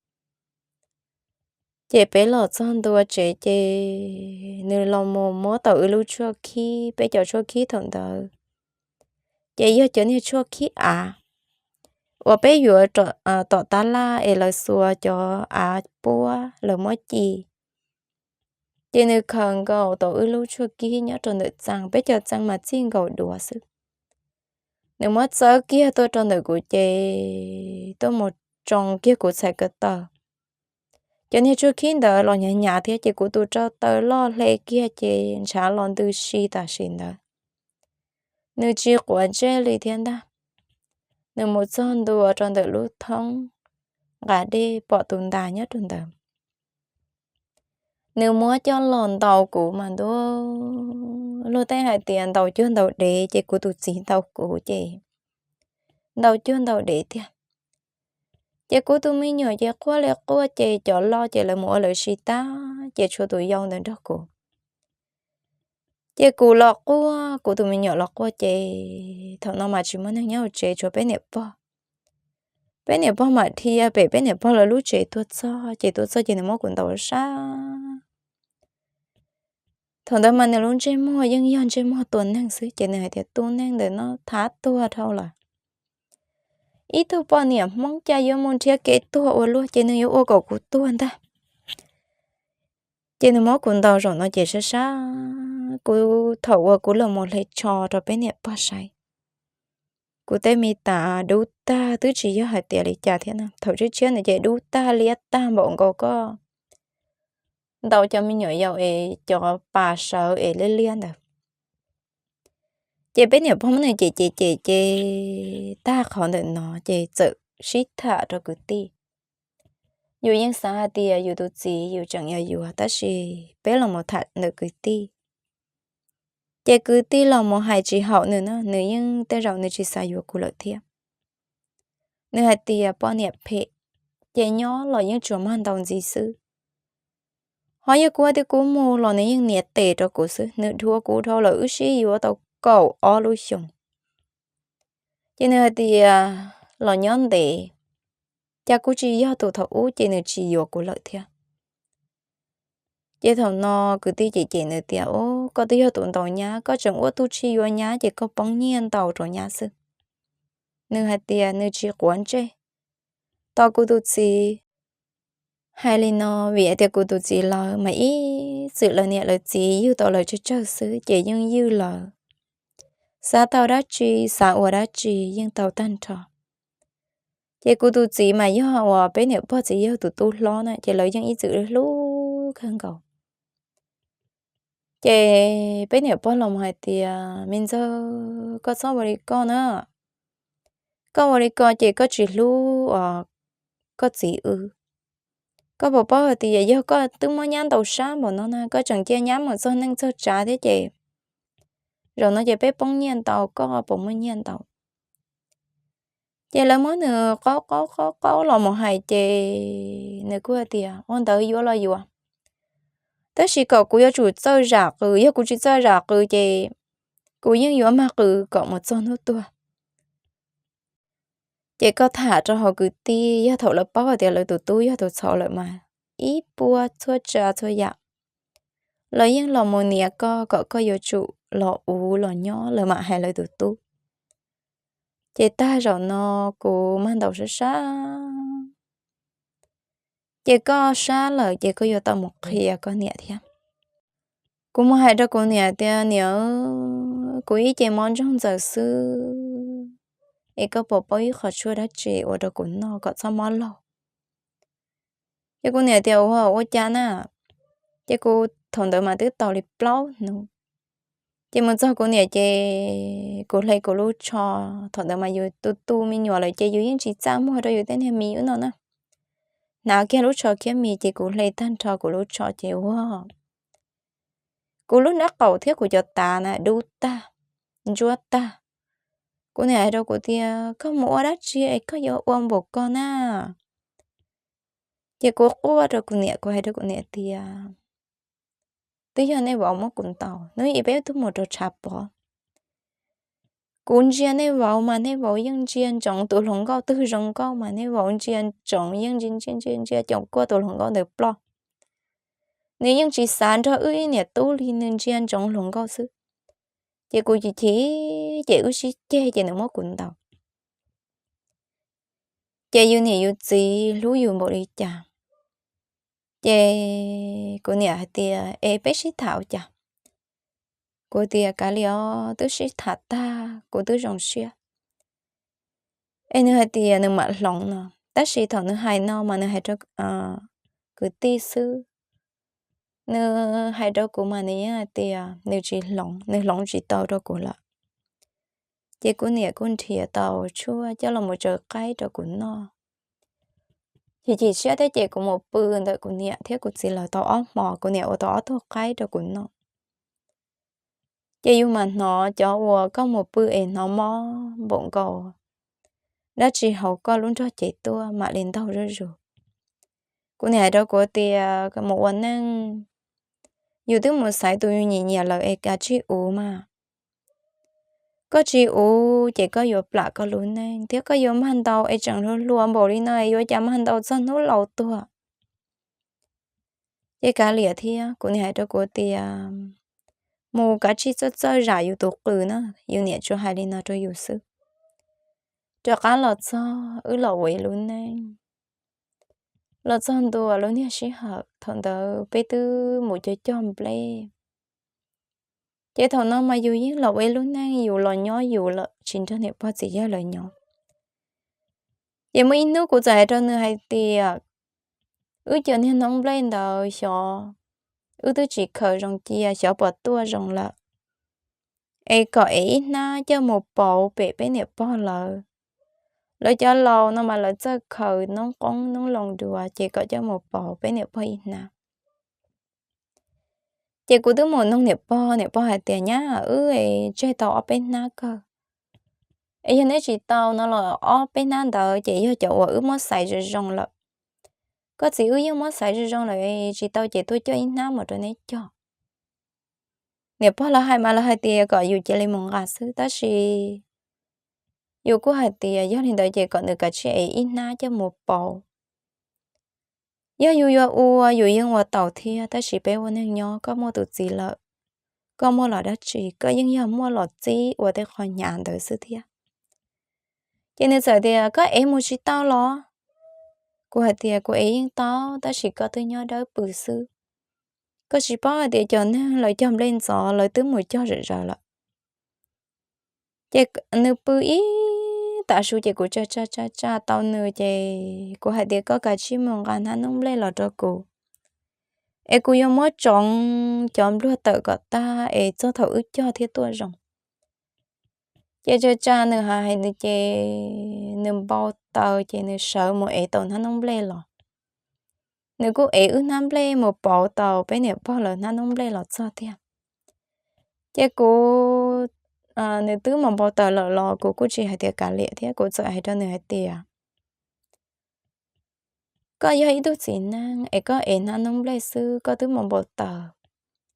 Ces peb los txog ntua tsev ces nws los mus muab tau wb lub tshuaj khib, peb cov tshuaj khib thaum ntawd ces yog cov niag tshuaj khib av uas peb yuav tom tab laj es lawv xuas cov av puab lawv muab ci. Ces nws khaws nkaus tau wb lub tshuaj khib nyob rau ntawm txee, peb cov txee mas txij nkaus duav xwb. Nws muab txawb kiag tuaj rau ntawm kuv ces tuaj mus tsoo kiag kuv txhais ko taw. Cov niag tshuaj khib ntawd los hnyav hnyav thiab ces kuv tus rau taw loj hle kiag ces ntshav los ntws si tam sim ntawd. Nws tsis quav ntsej li thiab ntag. Nws mus txog ntua rau ntawm lub thoob nqa dej pom tus ntas nyob rau ntawd. Nws muab coj los ntaus kuv mas ntuj, luag tej hais tias ntaus cuag ntaus dev ces kuv tus txiv ntaus kuv ces ntaus cuag ntaus dev tiag. Ces kuv tus me nyuam ces quaj li quaj ces cov loj ces lawv mus ua lawv si tag ces tshuav tus yau ntawd nrog kuv. Ces kuv los quaj, kuv tus me nyuam los quaj ces thaum no mas tsis muaj neeg nyob hauv tsev, tshuav peb niam pog. Peb niam pog mam dhia pem peb niam pog lawv lub tsev tuaj txog, ces tuaj txog ces nws muab kuv ntaus sab. Thaum ntawd mas nws lub ntsej muag yeej yog ntsej muag tua neeg xwb, ces nws hais tias tus neeg ntawm no thab tuag dhau lawm. Ib tug poj niam Hmoob cas yuav mus nrhiav kev tuag ua luaj, ces nws yuav ua kom kuv tuag ntag. Ces nws muab kuv ntaus zaum no ces sab sab, kuv thaum uas kuv los mus hle tsho rau peb niam pog saib, kuv tej me tas dub tag, twb tsis yog hais tias li cas thiab no, thaum tshiab tshiab ntawd ces dub tag liab tag npaum nkaus koj ntaus cov me nyuam yaus es cov pas sawv es liab liab ntawd. Ces peb niam pog muab nws cem cem cem ces tag qhov ntawm no ces txawm sib tham rau kwv tij. Yus yeej xav hais tias yus tus txiv yus tseem yuav yuav, tab sis peb los mus tham ntawm kwv tij, ces kwv tij los mus hais tsis haum nws na, nws yeej tej zaum nws tsis xav yuav kuv lawm thiab. Nws hais tias poj niam phem, ces nyob los yeej tsuas mag ntaus ntxiv xwb. Ho yog kuv hais tias kuv mus los nws yeej nias tes rau kuv xwb, nws dhuav kuv dhau lawm wb sib yuav tau kaum ob lub xyoos. Ces nws hais tias los nyob ntev, cas kuv tsis yog tus thaum ub ces nws tsis yuav kuv lawm thiab. Ces thaum no kwv tij cem cem nws tias, Ub, koj twb yog tus ntaus nyab, koj tseem ua tus tsis yuav nyab ces koj poob nyiaj ntaus rau nyab xwb. Nws hais tias nws tsis quav ntsej. Tos kuv tus txiv hais li no, vim hais tias kuv tus txiv lawv mas ib txwm lawv niam lawv txiv ywg tau lawv tsawg tsawg xwb ces yeej ywg lawv. Xav tau dab tsi, xav ua dab tsi yeej tau tag nrho. Ces kuv tus txiv mas yog uas peb niam pog txiv yawg tus tub hlob na, ces lawv yeej ib txwm hlub kawg nkaus. Ces peb niam pog los hais tias, Me ntxawg, koj txhob ua li koj na. Koj ua li ko ces koj tsis hlub os koj txiv wb. Koj puas paub hais tias yog koj twb muab nyab ntaus sab npaum no na, koj tseem cia nyab mus txog neej txog tsav thiab ces zaum no ces peb poob nyiaj ntau, koj puas muaj nyiaj ntau? Ces lawv muab nws qaub qaub qaub qaub los mus hais ces nws kuj hais tias ua ntawd yuav los yuav, tab sis kom kuv yuav tsum txawj zam qws, yog kuv tsis txawj zam qws ces kuv yeej yuav mag qws kom mus txog hnub tuag. Ces koj tham rau hauv kwv tij, yog thaum lawv paub hais tias lawv tus tub yog tus txhaum lawm mas ib puab txhua tsav txhua yam los yeej los mus nias koj kom koj yuav tsum los uv los nyob, lawv mam hais lawv tus tub. Ces tag zaum no kuv mag ntaus sab sab, ces koj sab lawm ces koj yuav tau mus qhia koj niam thiab. Kuv mus hais rau kuv niam tias niam, kuv ib ce mob ntsoog ntxaws xwb, es koj puas paub ib qho tshuaj dab tsi ua rau kuv noj kom txhob mob laug? Ces kuv niam tias ua ua cas na? Ces kuv thaum ntawd mas twb tau li plaub hnub. Ces mus txog kuv niam ces kuv hle kuv lub tsho, thaum ntawd mas yus tu tu me nyuam lawm ces yus yeej tsis txaj muag rau yus tej niag mis ub no na. Hnav kiag lub tsho khiab mis ces kuv hle tag nrho kuv lub tsho ces ua kuv lub nraub qaum thiab kuv cov tav na dub tag, ntsuab tag. Kuv niam hais rau kuv tias koj mus ua dab tsi es koj yuav ua npaum ko na? Ces kuv quaj rau kuv niam, kuv hais rau kuv niam tias twb yog nej vauv muab kuv ntaus, hnub ib peb twb mus rau tshav pov. Kuv ntsia nej vauv mas nej vauv yeej ntsia ntsoov tus hluas nkauj twg zoo nkauj mas nej vauv ntsia ntsoov yeej ntsia ntsia ntsia ntsia coom kuaj tus hluas nkauj ntawd ploj. Nws yeej tsis xav nrog wb ib niam tub li, nws ntsia ntsoov hluas nkauj xwb. Ces kuv chim chim ces wb sib ceg ces nws muab kuv ntaus. Ces yus niam yus txiv hlub yus npaum li cas. Ces kuv niam hais tias es peb sib tham ua cas? Kuv tias kav liam os, twb sib tham tag kuv twb zoo siab. Es nws hais tias nws mam hloov no, tab sis thaum nws hais no mas nws hais rau kwv tij xwb. Nws hais rau kuv mas nws yeej hais tias nws tsis hloov, nws hloov tsis tau rau kuv lawm. Ces kuv niam kuj nrhiav tau tshuaj coj los mus tsaws qaib rau kuv noj. Chim chim siab thiab ces kuv mus pw ntawm kuv niam thiab kuv txiv lawv tau ob hmos, kuv niam ua tau ob tug qaib rau kuv noj. Ces yus mam hnov cov uas koj mus pw es hnov mob npaum nkaus dab tsi hauv koj lub nrog cev tuaj mam li ntaug zuj zus. Kuv niam hais rau kuv tias mus ua neej, yus twb mus xaiv tus yus nyiam nyiam lawm es kav tsij uv mas. Koj tsis uv ces koj yuav plam koj lub neej thiab koj yuav mag ntau es tseem hluas hluas npaum li no es yuav cas mag ntau txog hnub laus tuag. Ces kav liam thiab, kuv niam hais rau kuv tias mus kav tsij txawj txawj zam yus tus qws na, yus niam tsuas hais li no rau yus xwb. Rov qab los txog wb los ua ib lub neej. Los txog ntua lub niag sij hawm thaum ntawd peb twb mus cog cog nplej. Ces thaum no mas yus yeej los ua ib lub neej yus los nyob yus lawm tsis nrog niam pog txiv yawg lawv nyob. Ces muaj ib hnub kuv txawm hais rau nws hais tias wb cov niag noob nplej ntawd xyov wb twb tsis khaws zoo cia xyov puas tuaj zoo lawm, es kom ev ib hnab coj mus pauv pem peb niam pog lawv. Lawv cov laus no mas lawv txawj khaws noob qoob noob loo dua ces kom coj mus pauv peb niam pog ib hnab. Ces kuv twb mus noog niam pog, niam pog hais tias nyab, wb tseg tau ob peb hnab kawg, es yog neb tsis tau no los ob peb hnab ntawd ces yog cov uas wb muab xaiv zoo zoo lawm. Koj txiv wb yeej muab xaiv zoo zoo lawm, tsis tau ces tuaj coj ib hnab mus rau neb cog. Niam pog lawv hais mas lawv hais tias kom yus cia li mus nqa xwb, tab sis yus kuj hais tias yog li ntawd ces kom nws kav tsij ev ib hnab coj mus pauv. Yog yus yuav ua yus yeej ua tau thiab, tab sis peb ua neeg nyob koj muaj tus txiv lawm, koj muaj los dab tsi koj yeej yog muaj los txib ua tej qho hnyav ntawd xwb thiab. Ces nws txawm tias koj ev mus tsis tau los? Kuv hais tias kuv ev yeej tau, tab sis koj twb nyob dawb pw xwb. Koj tsis paub hais tias cov neeg lawv cog nplej ntxov lawv twb mus cog zom zaws lawm. Ces nws pw ib tav su ces kuv tsa tsa tsa tsa tau nws ces kuv hais tias koj kav tsij mus nqa hnab noob nplej los rau kuv, es kuv yuav muab tsoov cov npluag tawm kom tag es txog thaum wb cog thiaj tuaj zoo. Ces tsa tsa nws hais hais nws ces nws npau taws ces nws sawv mus ev tau hnab noob nplej los. nws kuj ev wb hnab nplej mus pauv tau peb niam pog lawv hnab noob nplej los txog tiag. Ces kuv, nws twb mus npau taws lawm los kuv kuj tsis hais tias kav liam thiab kuv txawm hais rau nws hais tias, koj yog ib tug txiv neej es koj ev hnab noob nplej xwb koj twb mus npau taws,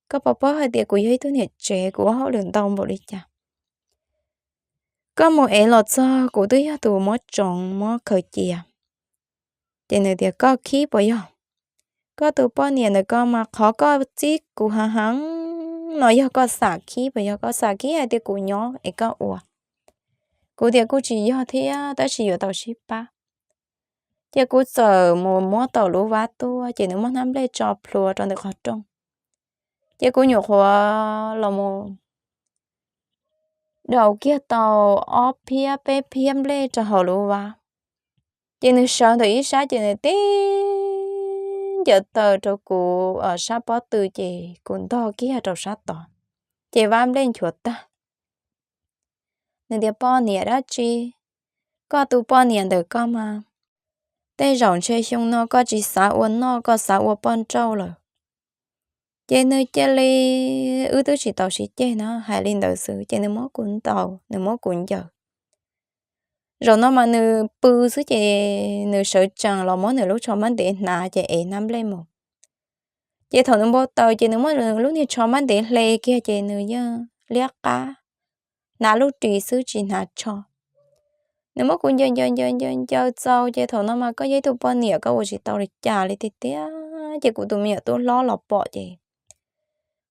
koj puas paub hais tias kuv yog ib tug niam tsev kuv ua hauj lwm ntau npaum li cas? Koj mus ev los txog kuv twb yog tus muab tsoov muab khaws cia. Ces nws tias, koj khib puas yog? Koj tus poj niam ntawm koj mas qhov koj txib kuv heev heev no yog koj xam khib puas yog? Koj xam khib hais tias kuv nyob es koj ua. Kuv tias kuj tsis yog thiab tab sis yuav tau sib pab. Ces kuv txawm mus muab tau lub vab tuaj ces nws muab hnab nplej tso plhuav rau ntawm qhov rooj. Ces kuv nyuam qhuav los mus daus kiag tau ob phiab peb phiab nplej rau hauv lub vab. Ces nws sawv ntawm ib sab ces nws tib ncaws taw rau kuv sab pob tw ces kuv ntog kiag rau sab tod, ces vab nplej nchuav tag. Nws tias, poj niam dab tsi? Koj tus poj niam ntawm koj mas tej zaum ntshe xyoo no koj tsis xav ua noj, koj xav ua poj nrauj lawm. Ces nws cia li, wb twb tsis tau sib ceg na, hais li ntawd xwb ces nws muab kuv ntaus, nws muab kuv ncaws. Zaum no mas nws pw xwb ces nws sawv tsees los muab nws lub tsho mab ntev hnav ces ev hnab nplej mus. Ces thaum nws npau taws ces nws muab nws lub niag tsho mab ntev hle kiag ces nws yeej liab qab, hnav lub ris xwb tsis hnav tsho. Nws muab kuv ncaws ncaws ncaws ncaws ncaws txaus ces thaum no mas koj yog ib tug poj niam koj ua tsis tau li cas li tiag tiag. Ces kuv tus me nyuam tub hlob los pom ces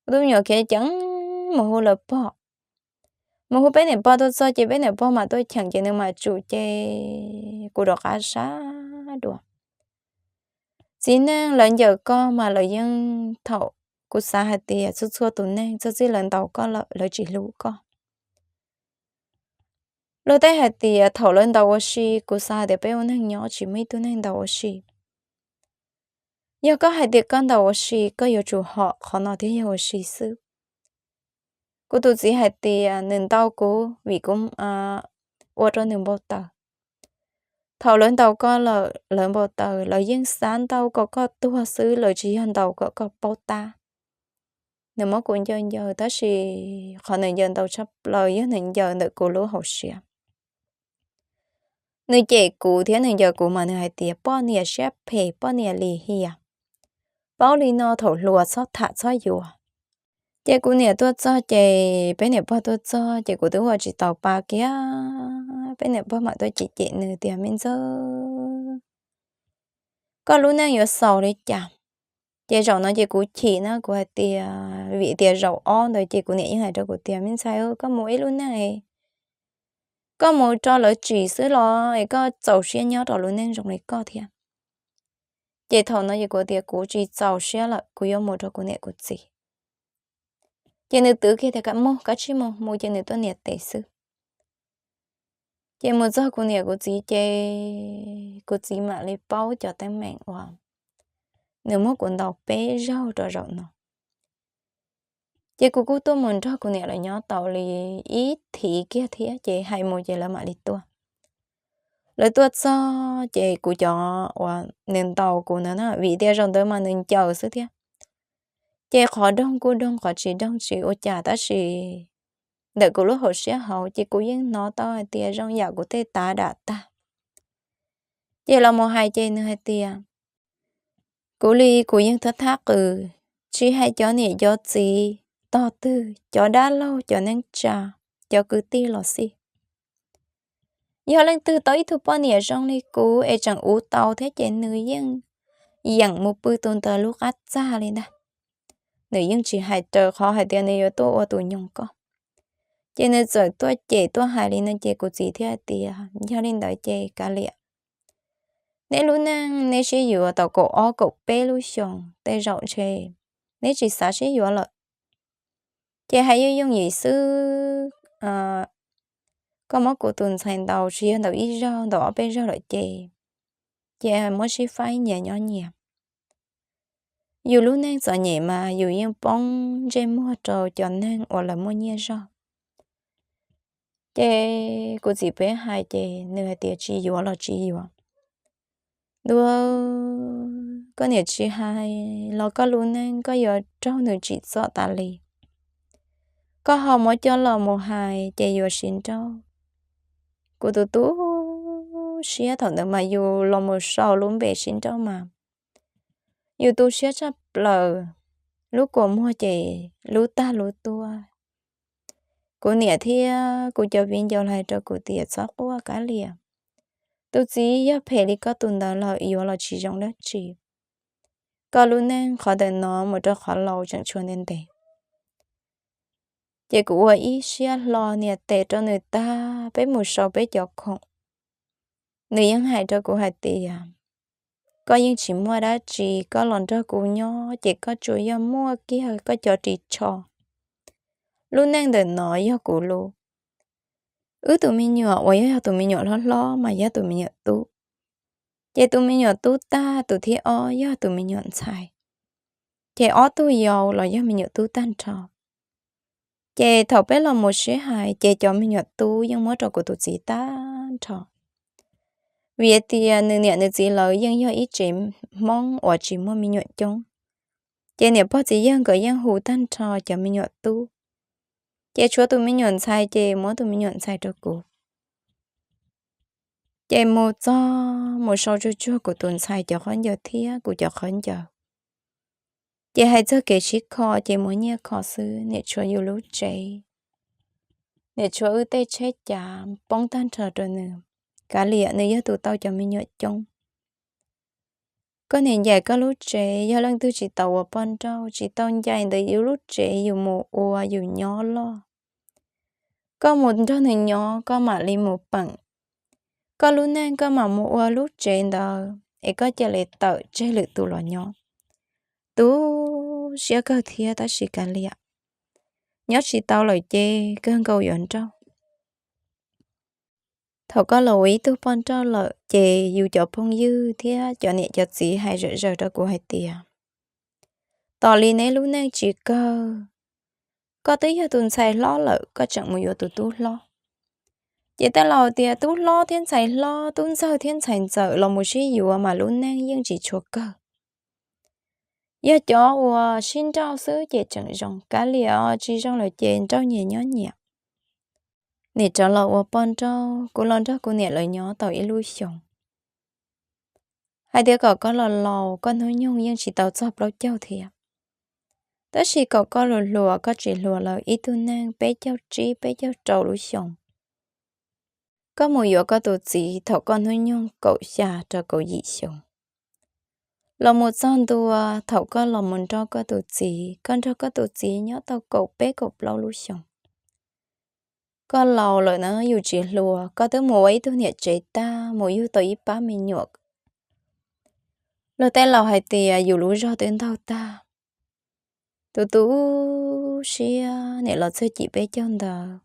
kuv tus me nyuam khiav ceev mus hu lawv pog. Mus hu peb niam pog tuaj txog ces peb niam pog mam tuaj cheem ces nws mam tsum ces kuv rov qab sab dua. Txiv neej lawv ncaws koj mas lawv yeej, thaum, kuv xav hais tias txhua txhua tus neeg txog txij lawv ntaus koj lawm lawv tsis hlub koj. Luag tej hais tias thaum lawv ntaus ua si, kuv xav hais tias peb ua neeg nyob tsis muaj ib tug neeg ntaus ua si. Yog koj hais tias koj ntaus ua si koj yuav tsum hom qhov no thiab yog ua si xwb. Kuv tus txiv hais tias nws ntaus kuv vim kuv ua rau nws npau taws. Thaum lawv ntaus koj lawm lawv npau taws lawv yeej xav ntaus kom koj tuag xwb, lawv tsis yog ntaus kom koj paub tab. Nws muab kuv ncaws ncaws tab sis qhov nws ncaws ntau tshaj plaws yog nws ncaws ntawm kuv lub hauv siab. Nws cem kuv thiab nws ncaws kuv mas nws hais tias poj niam siab phem, poj niam lim hiam, paub li no thaum hluas txhob tham txhob yuav. Ces kuv niam tuaj txog ces peb niam pog tuaj txog ces kuv twb ua tsis tau pa kiag, peb niam pog mam tuaj cem cem nws tias me ntxawg, koj lub neej yuav xaus li cas? Ces zaum no ces kuv chim na, kuv hais tias vim tias zaum ob ntawd ces kuv niam yeej hais rau kuv tias me ntxhais, koj mus ib lub neej, koj mus rau lawv tsim xwb los es koj txaus siab nyob rau lub neej zoo li koj thiab. Ces thaum no ces kuv tias kuv tsis txaus siab lawm, kuv yuav mus rau kuv niam kuv txiv. Ces nws twv kiag tias koj mus, koj tsis mus, mus ces nws tuaj nias tes xwb. Ces mus txog kuv niam kuv txiv ces kuv txiv mam li paub cov teeb meem uas nws muab kuv ntaus peb zaug rau zaum no. Ces kuv kuj tuaj mus nrog kuv niam lawv nyob tau li ib thiv kiag thiab ces hais mus ces lawv mam li tuaj. Lawv tuaj txog ces kuv cov uas nws ntaus kuv ntawd na, vim tias zaum ntawd mas nws ncaws xwb thiab. Ces qhov doog kuj doog, qhov tsis doog tsis ua cas, tab sis ntawm kuv lub hauv siab hauv ces kuv yeej hnov tau hais tias zoo yam kuv tej tav dam tag. Ces los mus hais ces nws hais tias kuv li kuv yeej thab thab qws, tsis hais cov niam cov txiv, tog twg, cov dab laug, cov neej tsa, cov kwv tij los xij. Yog leej twg tau ib tug poj niam zoo li kuv es tseem uv tau thiab ces nws yeej yeem mus pw tus ntawd lub qab txag li ntag. Nws yeej tsis hais raws qhov hais tias nws yuav tuaj ua tus nyoog koj. Ces nws txawm tuaj cem tuaj hais li no ces kuv txiv thiaj hais tias yog li ntawd ces kav liam. Neb lub neej neb sib yuav tau kaum ob kaum peb lub xyoos, tej zaum ntshe neb tsis xav sib yuav lawm. Ces hais yooj yooj yim xwb, koj muab kuv tus ntxhais ntaus tsis yog ntaus ib zaug, ntaus ob peb zaug lawm ces, ces muab sib faib nyias nyob nyias. Yus lub neej txom nyem mas yus yeej poob ntsej muag rau cov neeg uas lawv muaj nyiaj zog. Ces kuv txiv peb hais ces nws hais tias tsis yuav los tsis yuav. Ntuj, koj niam tsis hais los koj lub neej koj yuav raug nws tsim txom tas li. Koj ho muab coj los mus hais ces yuav sib nrauj. Kuv tus tu siab thaum ntawd mas yus los mus sau lub npe sib nrauj mas yus tu siab tshaj plaws, lub kua muag ces lub tag lub tuaj. Kuv niam thiab kuv cov viv ncaus hais rau kuv tias txhob quaj Kab Liam, tus txiv yog phem li koj tus ntawd lawm yuav los tsis zoo dab tsi. Koj lub neej qhov ntawm no mus rau qhov laus tseem tshuav ntev ntev. Ces kuv ua ib siab hlo nias tes rau nws tag peb mus sau peb cov khoom. Nws yeej hais rau kuv hais tias koj yeej tsis muaj dab tsi, koj los nrog kuv nyob ces koj tsuas yog muaj kiag koj cov ris tsho. Lub neej ntawm no yog kuv lub. Wb tus me nyuam uas yog yog tus me nyuam hlob hlob mas yog tus me nyuam tub, ces tus me nyuam tub tag tus thib ob yog tus me nyuam ntxhais, ces ob tug yau los yog me nyuam tub tag nrho. Ces thaum peb los mus sib hais ces cov me nyuam tub yeej muab rau kuv tus txiv tag nrho, vim tias nws niam nws txiv lawv yeej yog ib tsev Hmoob uas tsis muaj me nyuam coob. Ces niam pog txiv yawg nkawd yeej hu tag nrho cov me nyuam tub, ces tshuav tus me nyuam ntxhais ces muab tus me nyuam ntxhais rau kuv. Ces mus txog mus sau tsuag tsuag kuv tus ntxhais cov khaub ncaws thiab kuv cov khaub ncaws. Ces hais txog kev sib kho ces muab nyiaj kho xwb, niam tshuav yus lub tsev, niam tshuav wb tej tsheb cav poob tag nrho rau nws. Kab Liam nws yog tus tau cov me nyuam coob. Koj niam ncaim koj lub tsev, yog leej twg tsis tau ua poj nrauj tsis tau ncaim ntawm yus lub tsev yus mus ua yus nyob loj, koj mus nrog nws nyob koj mam li mus peem. Koj lub neej koj mam mus ua lub tsev ntawd es koj cia li tawm tseg lwm tus los nyob. Tu siab kawg thiab tab sis Kab Liam, nyob tsis tau lawm ces kawg nkaus yuav nrauj. Thaum koj los ua ib tug poj nrauj lawm ces yus cov phooj ywg thiab cov niam cov txiv hais zom zaws rau kuv hais tias, tos li neb lub neej tsis kawg, koj twb yog tus ntxhais hlob lawm koj tseem mus yuav tus tub hlob. Ces tej laus tias tub hlob thiab ntxhais hlob, tub ntxawg thiab ntxhais ntxawm los mus sib yuav mas lub neej yeej tsis tshua kawg. Yog cov uas sib nrauj xwb ces tseem zoo, Kab Liam tsis zoo lawm ces nrauj nyias nyob nyias. Nim rov los ua poj nrauj, kuv los nrog kuv niam lawv nyob tau ib lub xyoos. Hais tias kom koj los laus koj hnub nyoog yeej tsis tau txog plaub caug thiab, tab sis kom koj los hluas koj tsis hluas lawm ib tug neeg peb caug tsib peb caug rau lub xyoos. Koj mus yuav koj tus txiv thaum koj hnub nyoog kaum xya rau kaum yim xyoo. Los mus txog ntua thaum koj los mus nrog koj tus txiv, koj nrog koj tus txiv nyob tau kaum peb kaum plaub lub xyoos. Koj laus lawm na yus tsis hluas, koj twb mus ua ib tug niam tsev tag mus yug tau ib pab me nyuam. Luag tej laus hais tias yus lub zog twb ntaug tag. Tus tu siab, niam los txog cim peb caug ntawd,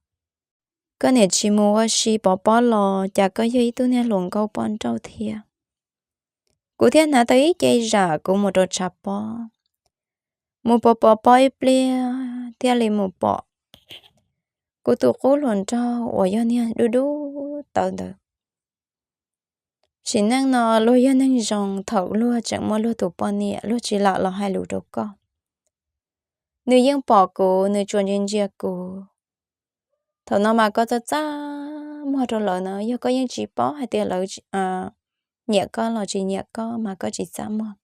koj niam tsis mus ua si pov pob los cas koj yog ib tug niag hluas nkauj poj nrauj thiab. Kuv thiaj hnav tau ib ce zam kuv mus rau tshav pob, mus pov pov pob ib pliag thiaj li mus pom kuv tus qub hluas nraug uas yog niag dub dub tawv ntawd. Sim neej no luag yog neeg zoo, thaum luag tseem muaj luag tus poj niam luag tsis lam los hais lus rau koj. Nws yeej pom kuv, nws tsuas ntsia ntsia kuv. Thaum no mas koj txaj txaj muag rau lawv na, yog koj yeej tsis paub hais tias lawv nyiam koj los tsis nyiam koj mas koj tsis txaj muag.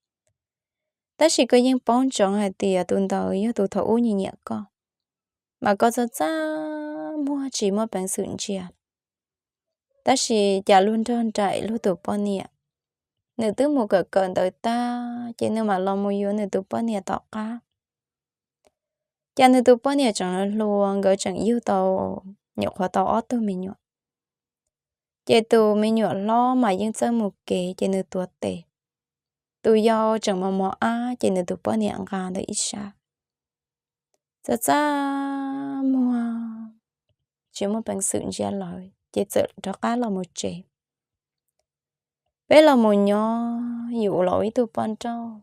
Tab sis koj yeej paub ntsoov hais tias tus ntawd yog tus thaum ub nyiam nyiam koj, mas koj txaj txaj muag tsis muaj peev xwm ntsia. Tab sis cas luag nrog nraim luag tus poj niam, nws twb mus kawm kawm ntawv tag ces nws mam los mus yuav nws tus poj niam tom qab. Cas nws tus poj niam tseem hluas, nkawd tseem yug tau, nyuam qhuav tau ob tug me nyuam. Ces tus me nyuam hlob mas yeej txawj mus kev ces nws tuav tes, tus yau tseem mos mos ab ces nws tus poj niam nqa ntawm ib sab. Txaj txaj muag tsis muaj peev xwm ntsia lawv ces txawm rov qab los mus tsev. Peb los mus nyob, yus los ua ib tug poj nrauj.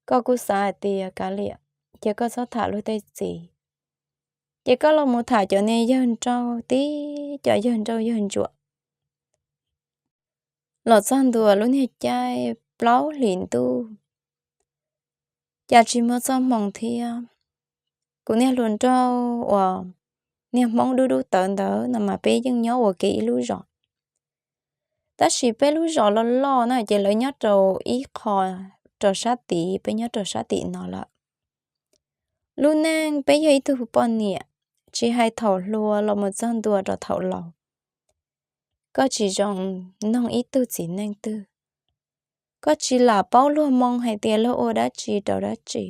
Koj kuj xav hais tias kav liam, cia koj txhob tham luag tej txiv, ces koj los mus tham cov niag yawg nrauj tib cov yawg nrauj yawg ntsuam. Los txog ntua lub niag caij plaub hlis ntuj, cas tsis muaj txoj hmoo thiab. Kuv niag hluas nraug uas niag Hmoob dub dub tawv ntawd no mas peb yeej nyob ua ke ib lub zos. Tab sis peb lub zos loj loj na ces lawv nyob rau ib qho rau sab tid, peb nyob rau sab tim no lawm. Lub neej peb yog ib tug poj niam, tsis hais thaum hluas los mus txog ntua rau thaum laus, koj tsis zoo noog ib tug txiv neej twg. Koj tsis lam paub luag moo hais tias luag ua dab tsi rau dab tsi.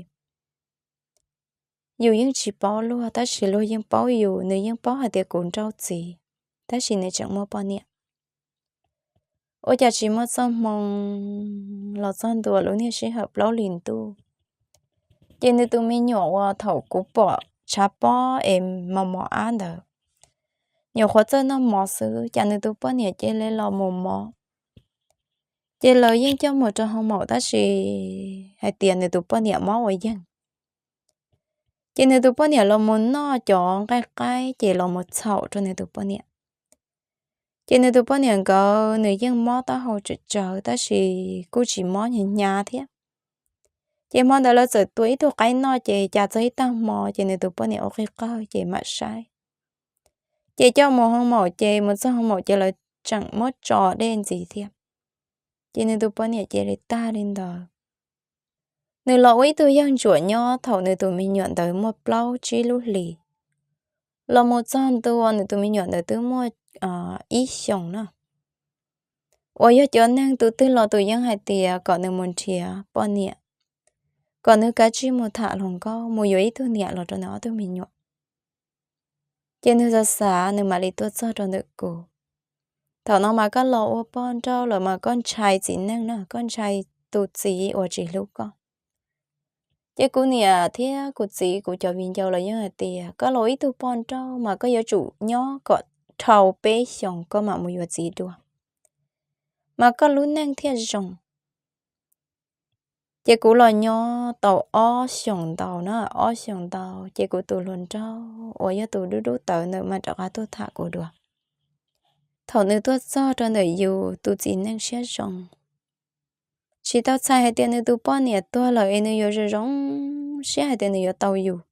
Yus yeej tsis paub luag, tab sis luag yeej paub yus, nws yeej paub hais tias kuv nrauj txiv, tab sis nws tseem muaj poj niam. Ua cas tsis muaj txoj hmoo los txog ntua lub niag sij hawm plaub hlis ntuj, ces nws tus me nyuam uas thaum kuv pom tshav pob es mos mos ab ntawd, nyuam qhuav txawj noj mov xwb, cas nws tus poj niam cia li los mus mob. Ces lawv yeej coj mus rau hoo maum, tab sis hais tias nws tus poj niam mob ua yeeg. Ces nws tus poj niam los mus noj cov nqaij qaib ces los mus txhaum rau nws tus poj niam. Ces nws tus poj niam nkawd nws yeej mob taub hau tsawv tsawv, tab sis kuj tsis mob hnyav hnyav thiab. Ces hmo ntawd lawv txawm tua ib tug qaib noj, ces cas txog ib tag hmo ces nws tus poj niam ua qig qawg ces mam saib. Ces coj mus hoo maum, ces mus txog hoo maum ces lawv tseem muab tso dej ntxiv thiab. Ces nws tus poj niam cia li tag li ntawd. Nws los ua ib tug yawg ntsuam nyob thaum nws tus me nyuam ntawd muaj plaub tsib lub hlis, los mus txog ntua nws tus me nyuam ntawd twb muaj ib xyoos na. Uas yog cov neeg tus twg los tus yeej hais tias kom nws mus nrhiav poj niam, kom nws kav tsij mus tham hluas nkauj mus yuav ib tug niam los rau nws ob tug me nyuam. Ces nws xav xav nws mam li tuaj txog rau ntawm kuv. Thaum no mas koj los ua poj nrauj lawm mas koj ntshai txiv neej na, koj ntshai tus txiv uas tsis hlub koj. Ces kuv niam thiab kuv txiv kuv cov viv ncaus los yeej hais tias koj los ua ib tug poj nrauj mas koj yuav tsum nyob kom dhau peb xyoos koj mam mus yuav txiv dua, mas koj lub neej thiaj zoo. Ces kuv los nyob tau ob xyoos ntau na, ob xyoos ntau ces kuv tus hluas nraug uas yog tus dub dub tawv ntawd mas rov qab tuaj tham kuv dua. Thaum nws tuaj txog rau ntawm yus tus txiv neej siab zoo, tsis tau txhais hais tias nws tus poj niam tuag lawm es nws yuav zoo zoo siab hais tias nws yuav tau yus.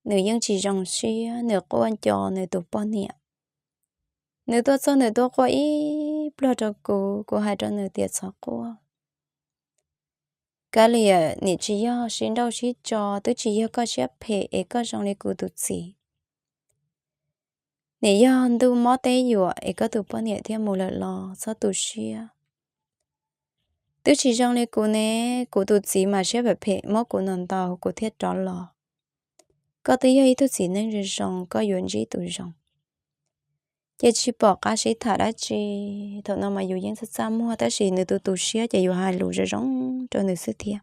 Nws yeej tsis zoo siab, nws quaj nco nws tus poj niam. Nws tuaj txog nws tuaj quaj ib pluag rau kuv, kuv hais rau nws tias txhob quaj, Kav Liam, nim tsis yog sib nrauj sib tso, twb tsis yog koj siab phem es koj zoo li kuv tus txiv. Nim yog ntuj mob teb yuam es koj tus poj niam thiaj mus lawm los txhob tu siab. Twb tsis zoo li kuv ne, kuv tus txiv mas siab phem phem muab kuv ntaus ntaus kuv thiaj rov los. Koj twb yog ib tug txiv neej zoo zoo, koj yuav ntsib tus zoo. Ces tsis pom qab sib tham dab tsi. Thaum no mas yus yeej txaj txaj muag tab sis nws tus tu siab ces yus hais lus zoo zoo rau nws xwb thiab.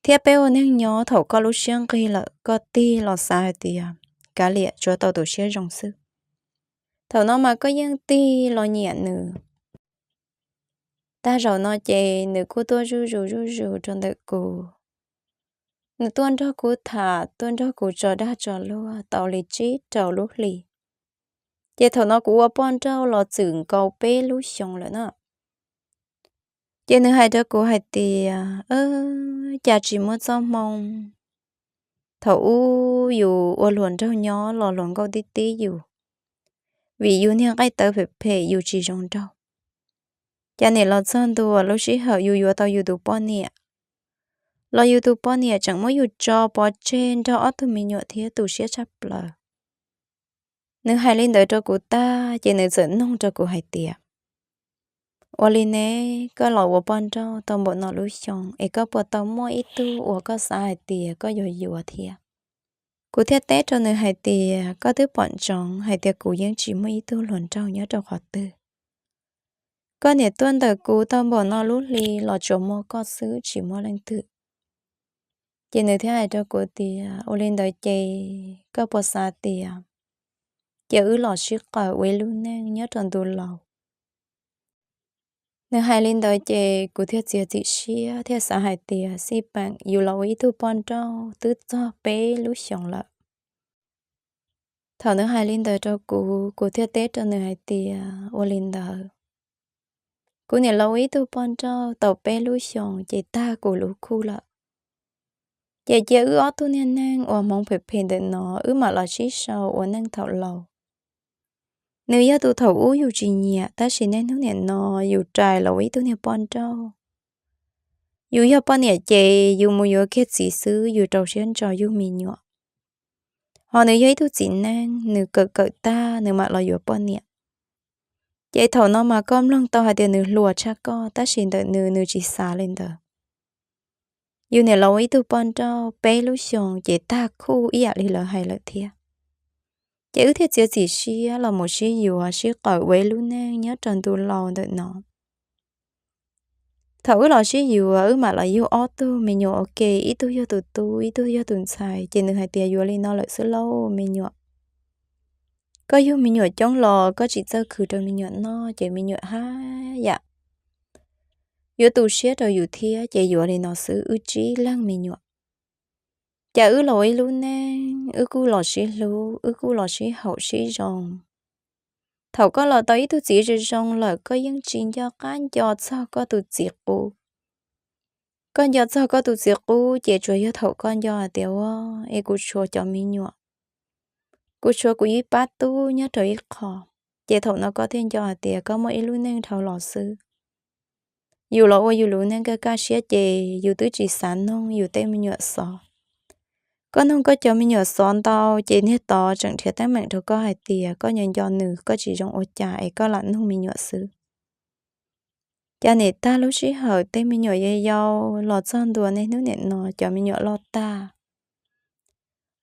Thiab peb ua neeg nyob thaum koj lub siab nqig lawm koj tig los xav hais tias Kav Liam tsuav tau tus siab zoo xwb. Thaum no mas koj yeej tig los nyiam nws. Tag zaum no ces nws kuj tuaj zuj zus zuj zus rau ntawm kuv. Nws tuaj nrog kuv tham, tuaj nrog kuv tso dag tso luag tau li tsib rau lub hlis. Ces thaum no kuv ua poj nrauj los txwm nkaus peb lub xyoos lawm na. Ces nws hais rau kuv hais tias, Cas tsis muaj txoj hmoo? Thaum ub yus ua hluas nraug nyob los hluas nkauj tib tib yus, vim yus niag nqaij tawv phem phem yus tsis zoo nraug. Cas nim los txog ntua lub sij hawm yus yuav tau yus tus poj niam, los yus tus poj niam tseem muab yus tso pov tseg nrog ob tug me nyuam thiab tu siab tshaj plaws. Nws hais li ntawd rau kuv tag ces nws txawm noog rau kuv hais tias, Ua li ne, koj los ua poj nrauj tau npaum no lub xyoo es koj puas tau muaj ib tug uas koj xav hais tias koj yuav yuav thiab? Kuv thiaj teb rau nws hais tias, Koj twb pom ntsoov hais tias kuv yeej tsis muaj ib tug hluas nraug nyob rau qhov twg. Koj niam tuaj ntawm kuv tau npaum no lub hli los tsuas muaj koj xwb tsis muaj leej twg. Ces nws thiaj hais rau kuv tias, Ua li ntawd ces koj puas xav tias cia wb los sib qawm ua ib lub neej nyob rau ntu laus? Nws hais li ntawd ces kuv thiaj txiav txim siab thiaj xav hais tias xij peem yus los ua ib tug poj nrauj twb txog peb lub xyoos lawm. Thaum nws hais li ntawd rau kuv, kuv thiaj teb rau nws hais tias, Ua li ntawd, Kuv niam laus ua ib tug poj nrauj tau peb lub xyoos ces tag kuv lub khuj lawm. Ces cia wb ob tug niag neeg ua hmoov phem phem ntawm no wb mam los sib sau ua neej thaum laus. Nws yog tus thaum ub yus tsis nyiam tab sis niaj hnub niam no yus rais los ua ib tug niag poj nrauj. Yus yog poj niam ces yus mus yuav kiag txiv xwb yus rau siab ntso yug me nyuam. Ho nws yog ib tug txiv neej, nws kawm kawm tag nws mam los yuav poj niam. Ces thaum no mas koj mloog tau hais tias nws hluas tshaj koj tab sis ntawm nws nws tsis xav li ntawd. Yus niam laus ua ib tug poj nrauj peb lub xyoos ces tag khuj ib yam li lawv hais lawm thiab. Ces wb thiaj txiav txim siab los mus sib yuav sib qawm ua ib lub neej nyob rau ntu laus ntawm no. Thaum wb los sib yuav wb mam los yug ob tug me nyuam ua ke, ib tug yog tus tub ib tug yog tus ntxhais, ces nws hais tias yuav li no lawm xwb lauj me nyuam. Koj yug me nyuam coob los koj tsis txawj khwv rau me nyuam noj ces me nyuam haj yam yuav tu siab rau yus thiab, ces yuav li no xwb wb tsib leeg me nyuam. Ces wb los ua ib lub neej wb kuj los sib hlub wb kuj los sib haum sib zoo. Thaum koj los tau ib tug txiv zoo zoo lawm koj yeej tsis nco qab nco txog koj tus txiv qub. Koj nco txog koj tus txiv qub ces tsuas yog thaum koj nco hais tias ua es kuv tshuav cov me nyuam, kuv tshuav kuv ib pab tub nyob rau ib qho, ces thaum no koj thiaj nco hais tias koj muaj ib lub neej dhau los xwb. Yus los ua yus lub neej kaj kaj siab ces yus twb tsis xav noog yus tej me nyuam xov. Koj noog koj cov me nyuam xov ntau ces niag tod tseem nrhiav teeb meem rau koj hais tias koj nco nco nws koj tsis zoo ua cas es koj lam noog me nyuam xwb. Cas nim tag lub sij hawm tej me nyuam yau yau los txog ntua niaj hnub nim no cov me nyuam loj tag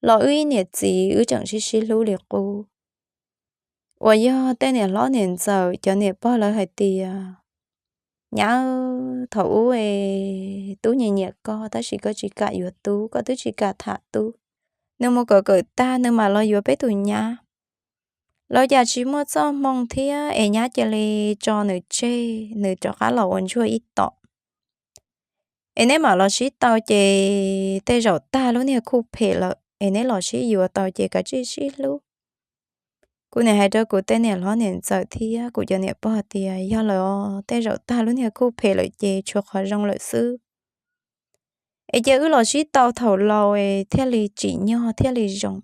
los wb ib niam txiv wb tseem sib sib hlub li qub. Uas yog tej niam hlob niam ntxawm cov niam pog lawv hais tias nyab, thaum ub es tub nyiam nyiam koj tab sis koj tsis kam yuav tub, koj twb tsis kam tham tub. Nws mus kawm kawm tag nws mam los yuav peb tus nyab. Lawv cas tsis muaj txoj hmoo thiab es nyab cia li tso nws tseg nws rov qab los ua ntsuag ib tom. Es neb mam los sib tau ces tej zaum tag lub niag khuj phem lawm es neb los sib yuav tau ces kav tsij sib hlub. Kuv niam hais rau kuv tej niam hlob niam ntxawm thiab kuv cov niam pog tias yog lawm os, tej zaum tag lub niag khuj phem lawm ces tshuav qhov zoo lawm xwb. Es cia wb los sib tau thaum laus es thiaj li tsim nyog thiaj li zoo.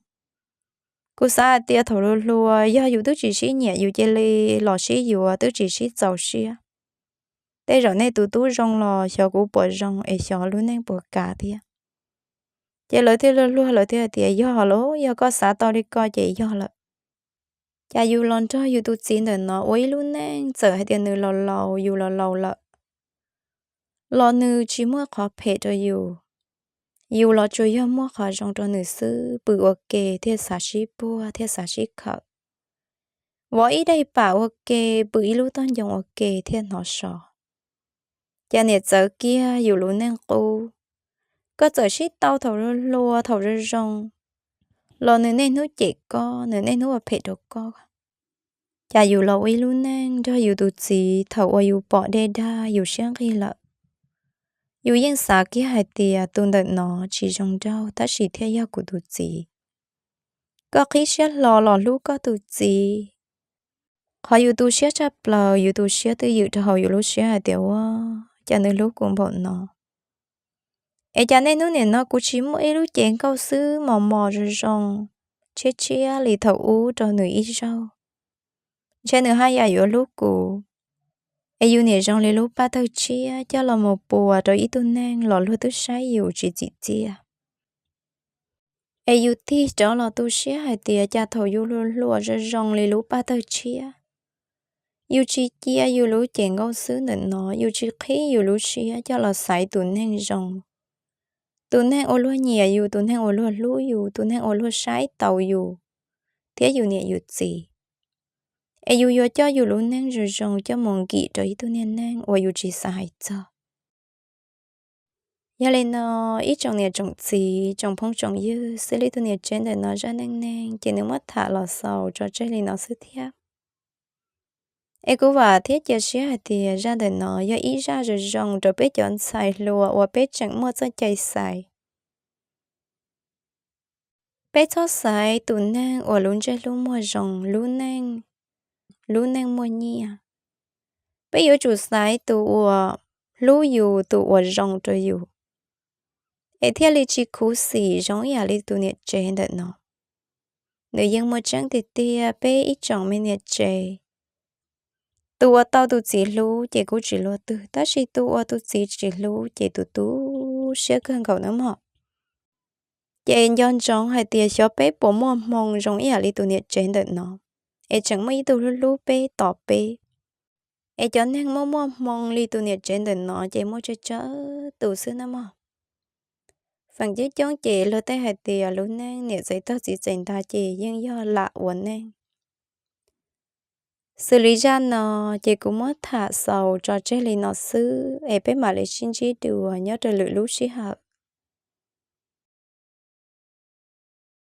Kuv xav hais tias thaum hluas hluas yog yus twb tsis sib nyiam yus cia li los sib yuav twb tsis sib txaus siab. Tej zaum nej tus tub zoo los xyov kuv puas zoo es xyov lub neej puas kav thiab. Ces lawv thiaj luag luag lawv thiaj tias yog lawm, yog koj xav tau li ko ces yog lawm. Cas yus los nrog yus tus txiv ntawm no ua ib lub neej txawm hais tias nws los laus yus los laus lawm los nws tsis muaj qhov phem rau yus. Yus los tsuas yog muaj qhov zoo rau nws xwb, pw ua ke thiaj xav sib puag thiaj xav sib khawm. Vov ib daim pam ua ke, pw ib lub toj ncoo ua ke thiaj hnov so. Cas niam txawv kiag yus lub neej qub. Koj txawm sib tau thaum hluas hluas thaum zoo zoo los nws niaj hnub cem koj, nws niaj hnub ua phem rau koj. Cas yus los ua ib lub neej nrog yus tus txiv thaum uas yus pom dej dag yus siab nqig lawm. Yus yeej xav kiag hais tias tus ntawm no tsis zoo nraug tab sis thiaj yog kuv tus txiv. Koj qhib siab hlo los hlub koj tus txiv. Qhov yus tu siab tshaj plaws yus tu siab twj ywm rau hauv yus lub siab hais tias ua cas nws hlub kuv npaum no. Es cas niaj hnub nim no kuv tsis muaj ib lub cev nkauj xwb mos mos zoo zoo, tshiab tshiab li thaum ub rau nws ib zaug. Ntshe nws haj yam yuav hlub kuv. Es yus niam zoo li lub paj tawg tshiab coj los mus puas rau ib tug neeg los luag twb saib yus tsis txim txiaj. Es yus tig rov los tu siab hais tias cas thaum yus hluas hluas zoo zoo li lub paj tawg tshiab, yus tsis cia yus lub cev nkauj xwb ntawm no, yus tsis qhib yus lub siab coj los xaiv tus neeg zoo, tus neeg uas luag nyiam yus, tus neeg uas luag hlub yus, tus neeg uas luag saib taus yus thiab yus niam yus txiv. Es yus yuav coj yus lub neej zoo zoo coj mus nkim rau ib tug niag neeg uas yus tsis xav hais txog. Yog li no, ib tsoom niam tsoom txiv, tsoom phooj tsoom ywg, xws li tus niam tsev ntawm no zaj neej neeg ces nws muab tham los xaus tso tseg li no xwb thiab. Es kuv vam thiab cia siab hais tias zaj ntawm no yog ib zaj zoo zoo rau peb cov ntxhais hluas uas peb tseem muaj txoj cai xaiv. Peb txhob xaiv tus neeg uas lub ntsej lub muag zoo, lub neej, lub neej muaj nyiaj. Peb yuav tsum xaiv tus uas hlub yus, tus uas zoo rau yus, es thiaj li tsis khuv xim zoo ib yam li tus niam tsev ntawm no. Nws yeej muaj tseeb tiag tiag peb ib tsoom me niam tsev. Tus uas tau tus txiv hlub ces kuj tsis luag twg, tab sis tus uas tus txiv tsis hlub ces tus tu siab kawg nkaus nawb mog. Ces nco ntsoov hais tias xyov peb puas muaj hmoo zoo ib yam li tus niam tsev ntawm no, es tseem muaj ib tug hlub hlub peb tos peb. Es cov neeg muaj muaj hmoo li tus niam tsev ntawm no ces muaj tsawg tsawg tus xwb nawb mog. Feem coob coob ces luag tej hais tias lub neej niam txais tog txiv txais ntag ces yeej yog lam ua neej. Xws li zaj no ces kuv muab tham xaus tso tseg li no xwb, es peb mam li sib ntsib dua nyob rau lwm lub sij hawm.